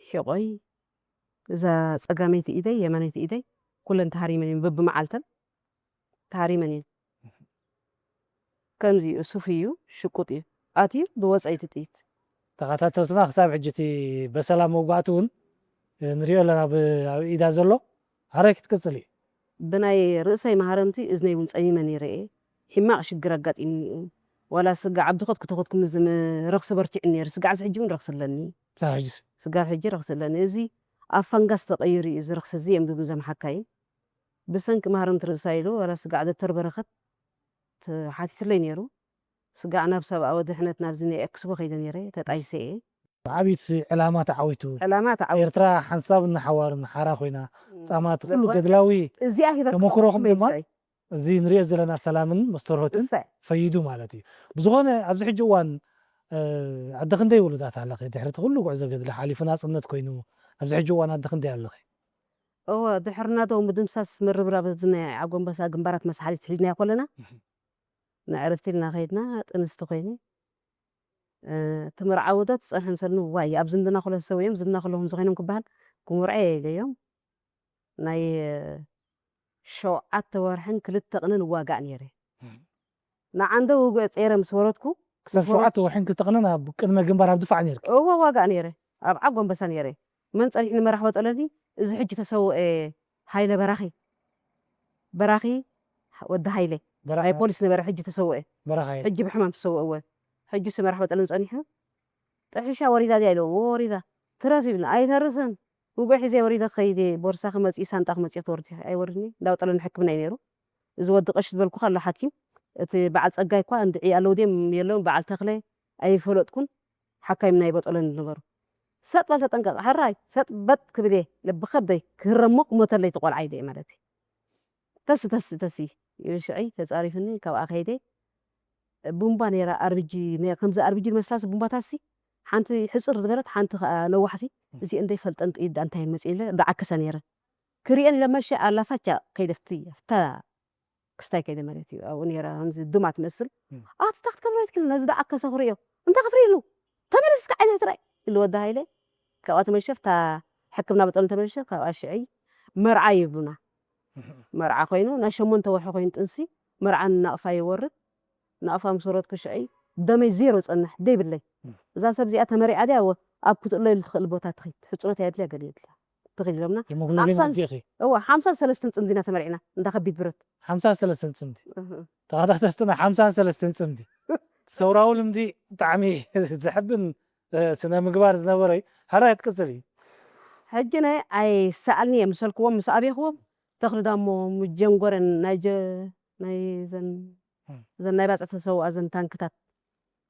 ሕቆይ እዛ ፀጋመይቲ ኢደይ የማነይቲ ኢደይ ኩለን ተሃሪመን እየን፣ በብመዓልተን ተሃሪመን እየን። ከምዚ እዩ፣ ሱፍ እዩ፣ ሽቁጥ እዩ፣ ኣትዩ ብወፃኢ እቲ ጥይት። ተኸታተልትና ክሳብ ሕጂ እቲ በሰላ መውጋእቲ እውን ንሪኦ ኣለና። ኣብ ኢዳ ዘሎ ሓራይ ክትቅፅል እዩ። ብናይ ርእሰይ መሃረምቲ እዝነይ እውን ፀሚመ ነይረ እየ። ሕማቕ ሽግር ኣጋጢሙኒ እዩ። ዋላ ስጋዕ ኣብ ድኸት ክተኸትኩም ዝም ረኽሲ በርቲዑ ነይሩ። ስጋዕ እዚ ሕጂ እውን ረኽሲ ኣለኒ። ክሳብ ሕጂስ ስጋብ ሕጂ ረኽሲ ኣለኒ። እዚ ኣብ ፋንጋስ ተቐይሩ እዩ እዚ ረኽሲ እዚ እዮም ዝብሉ እዞም ሓካይም። ብሰንኪ መሃረምቲ ርእሳ ኢሉ ዋላ ስጋዕ ዶክተር በረኸት ሓቲትለይ ነይሩ። ስጋዕ ናብ ሰብኣዊ ድሕነት ናብዚ ናይ ኤክስፖ ከይደ ነይረ ተጣይሰ እየ። ብዓብይቲ ዕላማ ተዓዊቱ ዕላማ ተዓዊቱ ኤርትራ ሓንሳብ እናሓዋር እናሓራ ኮይና ፃማት ኩሉ ገድላዊ እዚኣ ሂበካ ተመኩሮኹም ድማ መሻይ እዚ ንሪኦ ዘለና ሰላምን መስተርሆትን እሰይ ፈይዱ ማለት እዩ። ብዝኾነ ኣብዚ ሕጂ እዋን እ፣ ዓዲ ክንደይ ውሉዳት ኣለኺ? ድሕሪ እቲ ኩሉ ጉዕዞ ገድሊ ሓሊፉ ናፅነት ኮይኑ ኣብዚ ሕጂ እዋን ዓዲ ክንደይ ኣለኺ? እወ ድሕሪ ናቶ ምድምሳስ ምርብራብ እዚ ናይ ዓጎንበሳ ግንባራት መስሓሊት ሒዝናዮ ከለና እህ። ንዕርፍቲ ኢልና ከይድና ጥንስቲ ኮይነ እ፣ እቲ መርዓዊ ዶ ትፀንሐ ምሰልኒ ዋይ ኣብ ዝምድና ኩለ ዝሰውኦም ዝምድና ኩለኹም ዝኾይኖም ክበሃል ክምርዐ ኢለዮም ናይ ሸውዓተ ወርሕን ክልተ ቅንን እዋጋእ ነይረ። ንዓንደ ውግዕ ጸይረ ምስ ወረድኩ ክሳብ ሸውዓተ ወርሕን ክልተ ቅንን ኣብ ቅድመ ግንባር ኣብ ድፋዕ ነይርኪ? እወ እዋጋእ ነይረ። ኣብ ዓጎንበሳ ነይረ። መን ጸኒሕኒ መራሕ በጠለኒ እዚ ሕጂ ተሰውአ ሃይለ በራኺ በራኺ ወዲ ሃይለ በራኺ ናይ ፖሊስ ነበረ ሕጂ ተሰውአ በራኺ ሃይለ። ሕጂ ብሕማም ተሰውአ እወ ሕጂ ሲ መራሕ በጠለኒ ጸኒሑ ጥሕሻ ወሪዳ ድያ ኢለ እወ ወሪዳ ትረፍ ይብልና ኣይተርፍን ውግዕ ሒዘ ወሪደ ክኸይድ እየ ቦርሳኺ መፂኡ ሳንጣኺ መፂኡ ትወርዲ ኣይወርድኒ እንዳውጠለኒ ሕክምና እዩ ነይሩ እዚ ወዲ ቀሺ ዝበልኩኻ ኣሎ ሓኪም እቲ በዓል ፀጋይ እኳ እንድዒ ኣለዉ ድዮም የለውን በዓል ተኽለ ኣይፈለጥኩን ሓካይም ናይ በጠለኒ ዝነበሩ ሰጥ በል ተጠንቀቕ ሕራይ ሰጥ በጥ ክብል እየ ለብኸብደይ ክህረሞ ክሞተለይ ትቆልዓ ኢለ እየ ማለት እዩ ተሲ ተሲ ተሲ ኢሉ ሽዐይ ተፃሪፍኒ ካብኣ ከይደ ቡምባ ነይራ ኣርብጂ ነይ- ከምዚ ኣርብጂ ዝመስላሲ ቡምባታሲ ሓንቲ ሕፅር ዝበለት ሓንቲ ከዓ ነዋሕቲ እዚአን ዘይፈልጠን ጥይት ዳ እንታይ መፅእ ኢለ ዳዓከሰ ነይረ ክሪአን ኢለ መሸ ኣላፋቻ ከይደ ፍቲ ፍታ ክስታይ ከይደ ማለት እዩ ኣብኡ ነይራ ከምዚ ዱማ ትመስል ኣቲ ታ ክትከብሮ ይትክል ነዚ ዳዓከሰ ክሪኦ እንታይ ክፍሪ ኢሉ ተመለስ እስከ ዓይነ ትራይ ኢሉ ወዲ ሃይለ ካብኣ ተመሸ ፍታ ሕክምና በጠም ተመሸ ካብኣ ሽዐይ መርዓ ይብሉና መርዓ ኮይኑ ናይ ሸሞንተ ወርሒ ኮይኑ ጥንሲ መርዓ ናቕፋ ይወርድ ናቕፋ ምስ ወረድኩ ሽዐይ ደመይ ዜሮ ጸንሕ ደይብለይ እዛ ሰብ እዚኣ ተመሪዓ ድያ እወ ኣብ ክትእለዩ ትኽእል ቦታ ትኺድ ሕጽኖት ኣየድልያ ገለ የድልያ ትኺድ ኢሎምና ሄሞግሎቢን ሓምሳን- ኣምፂእኺ እወ ሓምሳን ሰለስተን ጽምዲና ተመሪዕና እንዳ ከቢድ ብረት ሓምሳን ሰለስተን ፅምዲ ተኸታተልትና ሓምሳን ሰለስተን ፅምዲ ሰውራዊ ልምዲ ብጣዕሚ ዘሕብን እ፣ ስነ ምግባር ዝነበረ እዩ ሓራይ ክትቅፅል እዩ ሕጂ ናይ ኣይሰኣልኒ እየ ምሰልክዎም ምስ ኣቤኽዎም ተኽሊ ዳሞ ምጀንጎረን ናይ ጀ- ናይ ዘን እም። ዘን ናይ ባፅዕ ተሰውኣ ዘን ታንክታት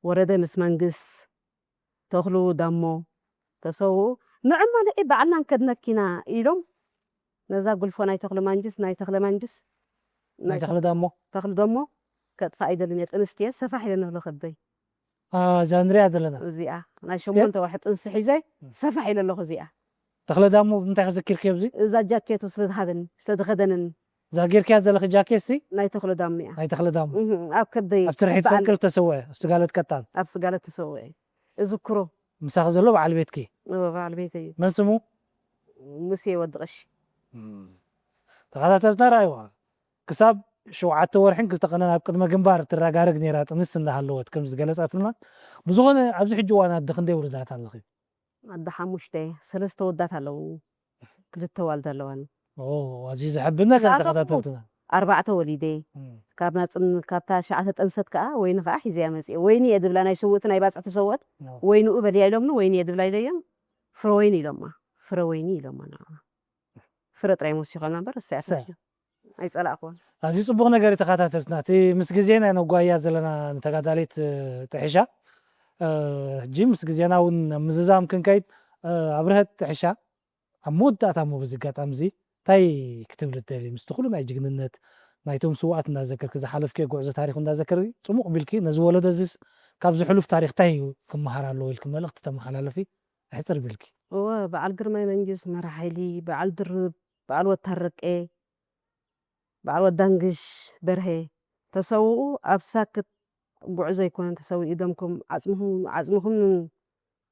ወረደ ምስ መንግስ ተኽሉ ዳሞ ተሰውኡ ንዕማ ንዒ ባዕልና ንከድነኪና ኢሎም ነዛ ጉልፎ ናይ ተኽሉ ማንጅስ ናይ ተኽለ ማንጅስ ናይ ተኽሊ ዳሞ ተኽሉ ዳሞ ከጥፋ ኣይደልን እየ ጥንስቲ እየ ሰፋሕ ኢለ ንብሎ ከብደይ አ፣ እዛ ንሪኣ ዘለና እዚኣ ናይ ሸሞንተ ወርሒ ጥንሲ ሒዘ ሰፋሕ ኢለ ኣለኹ እዚኣ ተኽለ ዳሞ ብምንታይ ከዘኪርክዮ ኣብዚ እዛ ጃኬቱ ስለዝሃበኒ ስለዝኸደነኒ እዛ ጌርክያ ዘለኺ ጃኬት ሲ ናይ ተኽሎ ዳሞ እያ ናይ ተኽለ ዳሞ እህ፣ ኣብ ከብደይ ኣብ ትርሒት በዓል- ፈንቅል ተሰውአ ኣብ ስጋለት ቀጣን ኣብ ስጋለት ተሰውአ እዝክሮ ምሳኺ ዘሎ በዓል ቤትኪ እወ በዓል ቤተይ እዩ መን ስሙ ሙሴ ወዲ ቀሺ ተኸታተልትና ረኣይዋ ክሳብ ሸውዓተ ወርሕን ክልተ ቀነን ኣብ ቅድመ ግንባር ትረጋረግ ነይራ ጥንስቲ እንዳሃለወት ከም ዝገለፀትና ብዝኾነ ኣብዚ ሕጂ እዋን ኣዲ ክንደይ ውሉዳት ኣለኺ ኣደ ሓሙሽተ ሰለስተ ወዳት ኣለዉ ክልተ ዋልድ ኣለዋኒ ኣዝዩ ዘሐብን ነዛ ተኸታተልትና ኣርባዕተ ወሊደ ካብ ናፅን ካብታ ሸዓተ ጠንሰት ከዓ ወይኒ ከዓ ሒዘያ መፅየ ወይኒ እየ ድብላ ናይ ስውእቲ ናይ ባፅዕ ተሰወት ወይንኡ በልያ ኢሎምኒ ወይኒ እየ ድብላ ኢለዮም ፍረ ወይኒ ኢሎማ ፍረ ወይኒ ኢሎማ ንዓ ፍረ ጥራይ መሲኾና እምበር እሳያ ኣይፀላእክዎ ኣዝዩ ፅቡቕ ነገር ተኸታተልትና እቲ ምስ ግዜና ነጓያ ዘለና ንተጋዳሊት ጥሒሻ ሕጂ ምስ ግዜና እውን ምዝዛም ክንከይድ ኣብርሀት ጥሒሻ ኣብ መወዳእታ እሞ በዚ ኣጋጣሚ እዚ እንታይ ክትብሊ ትደሊ ምስቲ ኩሉ ናይ ጅግንነት ናይቶም ስውኣት እንዳዘከርኪ ዝሓለፍክዮ ጉዕዞ ታሪክ እንዳዘከርኪ ፅሙቕ ቢልኪ ነዚ ወለዶ እዚስ ካብዚ ሕሉፍ ታሪኽ እንታይ እዩ ክመሃር ኣለዎ ኢልኪ መልእኽቲ ተመሓላልፊ? ኣሕጽር ቢልኪ። እወ፣ በዓል ግርማይ መንግስት፣ መራሕ ሓይሊ፣ በዓል ድርብ፣ በዓል ወታረቄ፣ በዓል ወዳንግሽ በርሄ ተሰውኡ ኣብ ሳክት ጉዕዞ ኣይኮነን ተሰዊኡ። ደምኩም ዓጽምኹም፣ ዓጽምኹምን፣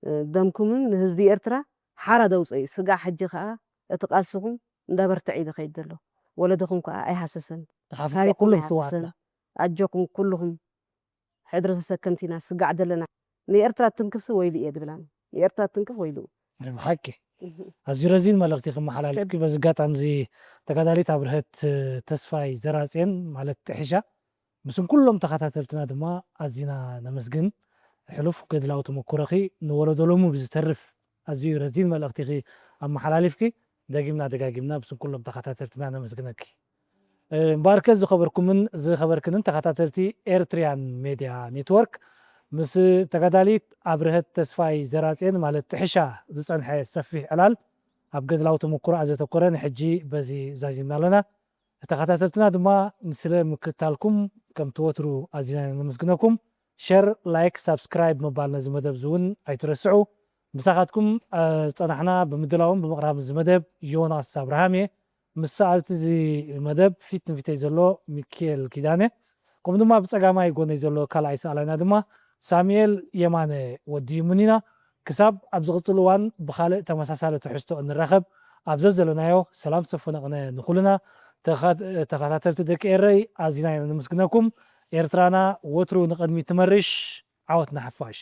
እ፣ ደምኩምን ንህዝቢ ኤርትራ ሓራ ደውጽኦ እዩ። ስጋዕ ሕጂ ከኣ እቲ ቃልስኹም እንዳበርትዕ እዩ ዝኸይድ ዘሎ። ወለዶኹም ከኣ ኣይሃሰሰን። ተሓፊዛ ታሪኽኩም ኩሉ ኣይሃሰሰን። ይስዋዕና። ኣጆኩም ኩልኹም። ሕድሪ ተሰከምቲ ኢና፣ ስጋዕ ዘለና። ንኤርትራ ትንክፍሲ ወይሉ እየ ዝብላን። ንኤርትራ ትንክፍ ወይሉ። ናይ ብሓቂ። እህ። ኣዝዩ ረዚን መልእኽቲ ክመሓላልፍኪ። በዚ ኣጋጣሚ እዚ ተጋዳሊት ኣብርሀት ተስፋይ ዘራጽየን ማለት ጥሒሻ፣ ምስን ኩሎም ተኸታተልትና ድማ ኣዚና ነመስግን። ሕሉፍ ገድላዊ ተመኩሮኺ ንወለዶ ሎሚ ብዝተርፍ ኣዝዩ ረዚን መልእኽቲ ኢኺ ኣመሓላሊፍኪ። ደጊምና ደጋጊምና ምስን ኩሎም ተኸታተልትና ነመስግነኪ። እ፣ እምበኣርከ ዝኸበርኩምን ዝኸበርክንን ተኸታተልቲ ኤርትሪያን ሜድያ ኔትወርክ፣ ምስ ተጋዳሊት ኣብርሀት ተስፋይ ዘራጽየን ማለት ጥሒሻ ዝጸንሐ ሰፊሕ ዕላል ኣብ ገድላዊ ተመኩሮኣ ዘተኮረ ንሕጂ በዚ ዛዚምና ኣለና። ተኸታተልትና ድማ ስለ ምክትታልኩም ከምቲ ወትሩ ኣዚና ነመስግነኩም። ሸር፣ ላይክ፣ ሳብስክራይብ ምባል ነዚ መደብ እዚ እውን ኣይትረስዑ። ምሳኻትኩም፣ እ፣ ጸናሕና ብምድላውን ብምቕራብ እዚ መደብ ዮናስ ኣብርሃም እየ። ምስ ሰኣልቲ እዚ መደብ ፊት ንፊተይ ዘሎ ሚኪኤል ኪዳነ፣ ከምኡ ድማ ብጸጋማይ ጎነይ ዘሎ ካልኣይ ሰኣላይና ድማ ሳሙኤል የማነ ወዲ ይሙኒና። ክሳብ ኣብ ዝቕጽል እዋን ብኻልእ ተመሳሳሊ ትሕዝቶ እንራኸብ፣ ኣብ ዘዘለናዮ ሰላም ሰፈነ ቅነ ንኹልና። ተኸ-፣ ተኸታተልቲ ደቂ ኤረይ ኣዚና ነመስግነኩም። ኤርትራና ወትሩ ንቕድሚት ትመርሽ። ዓወት ንሓፋሽ።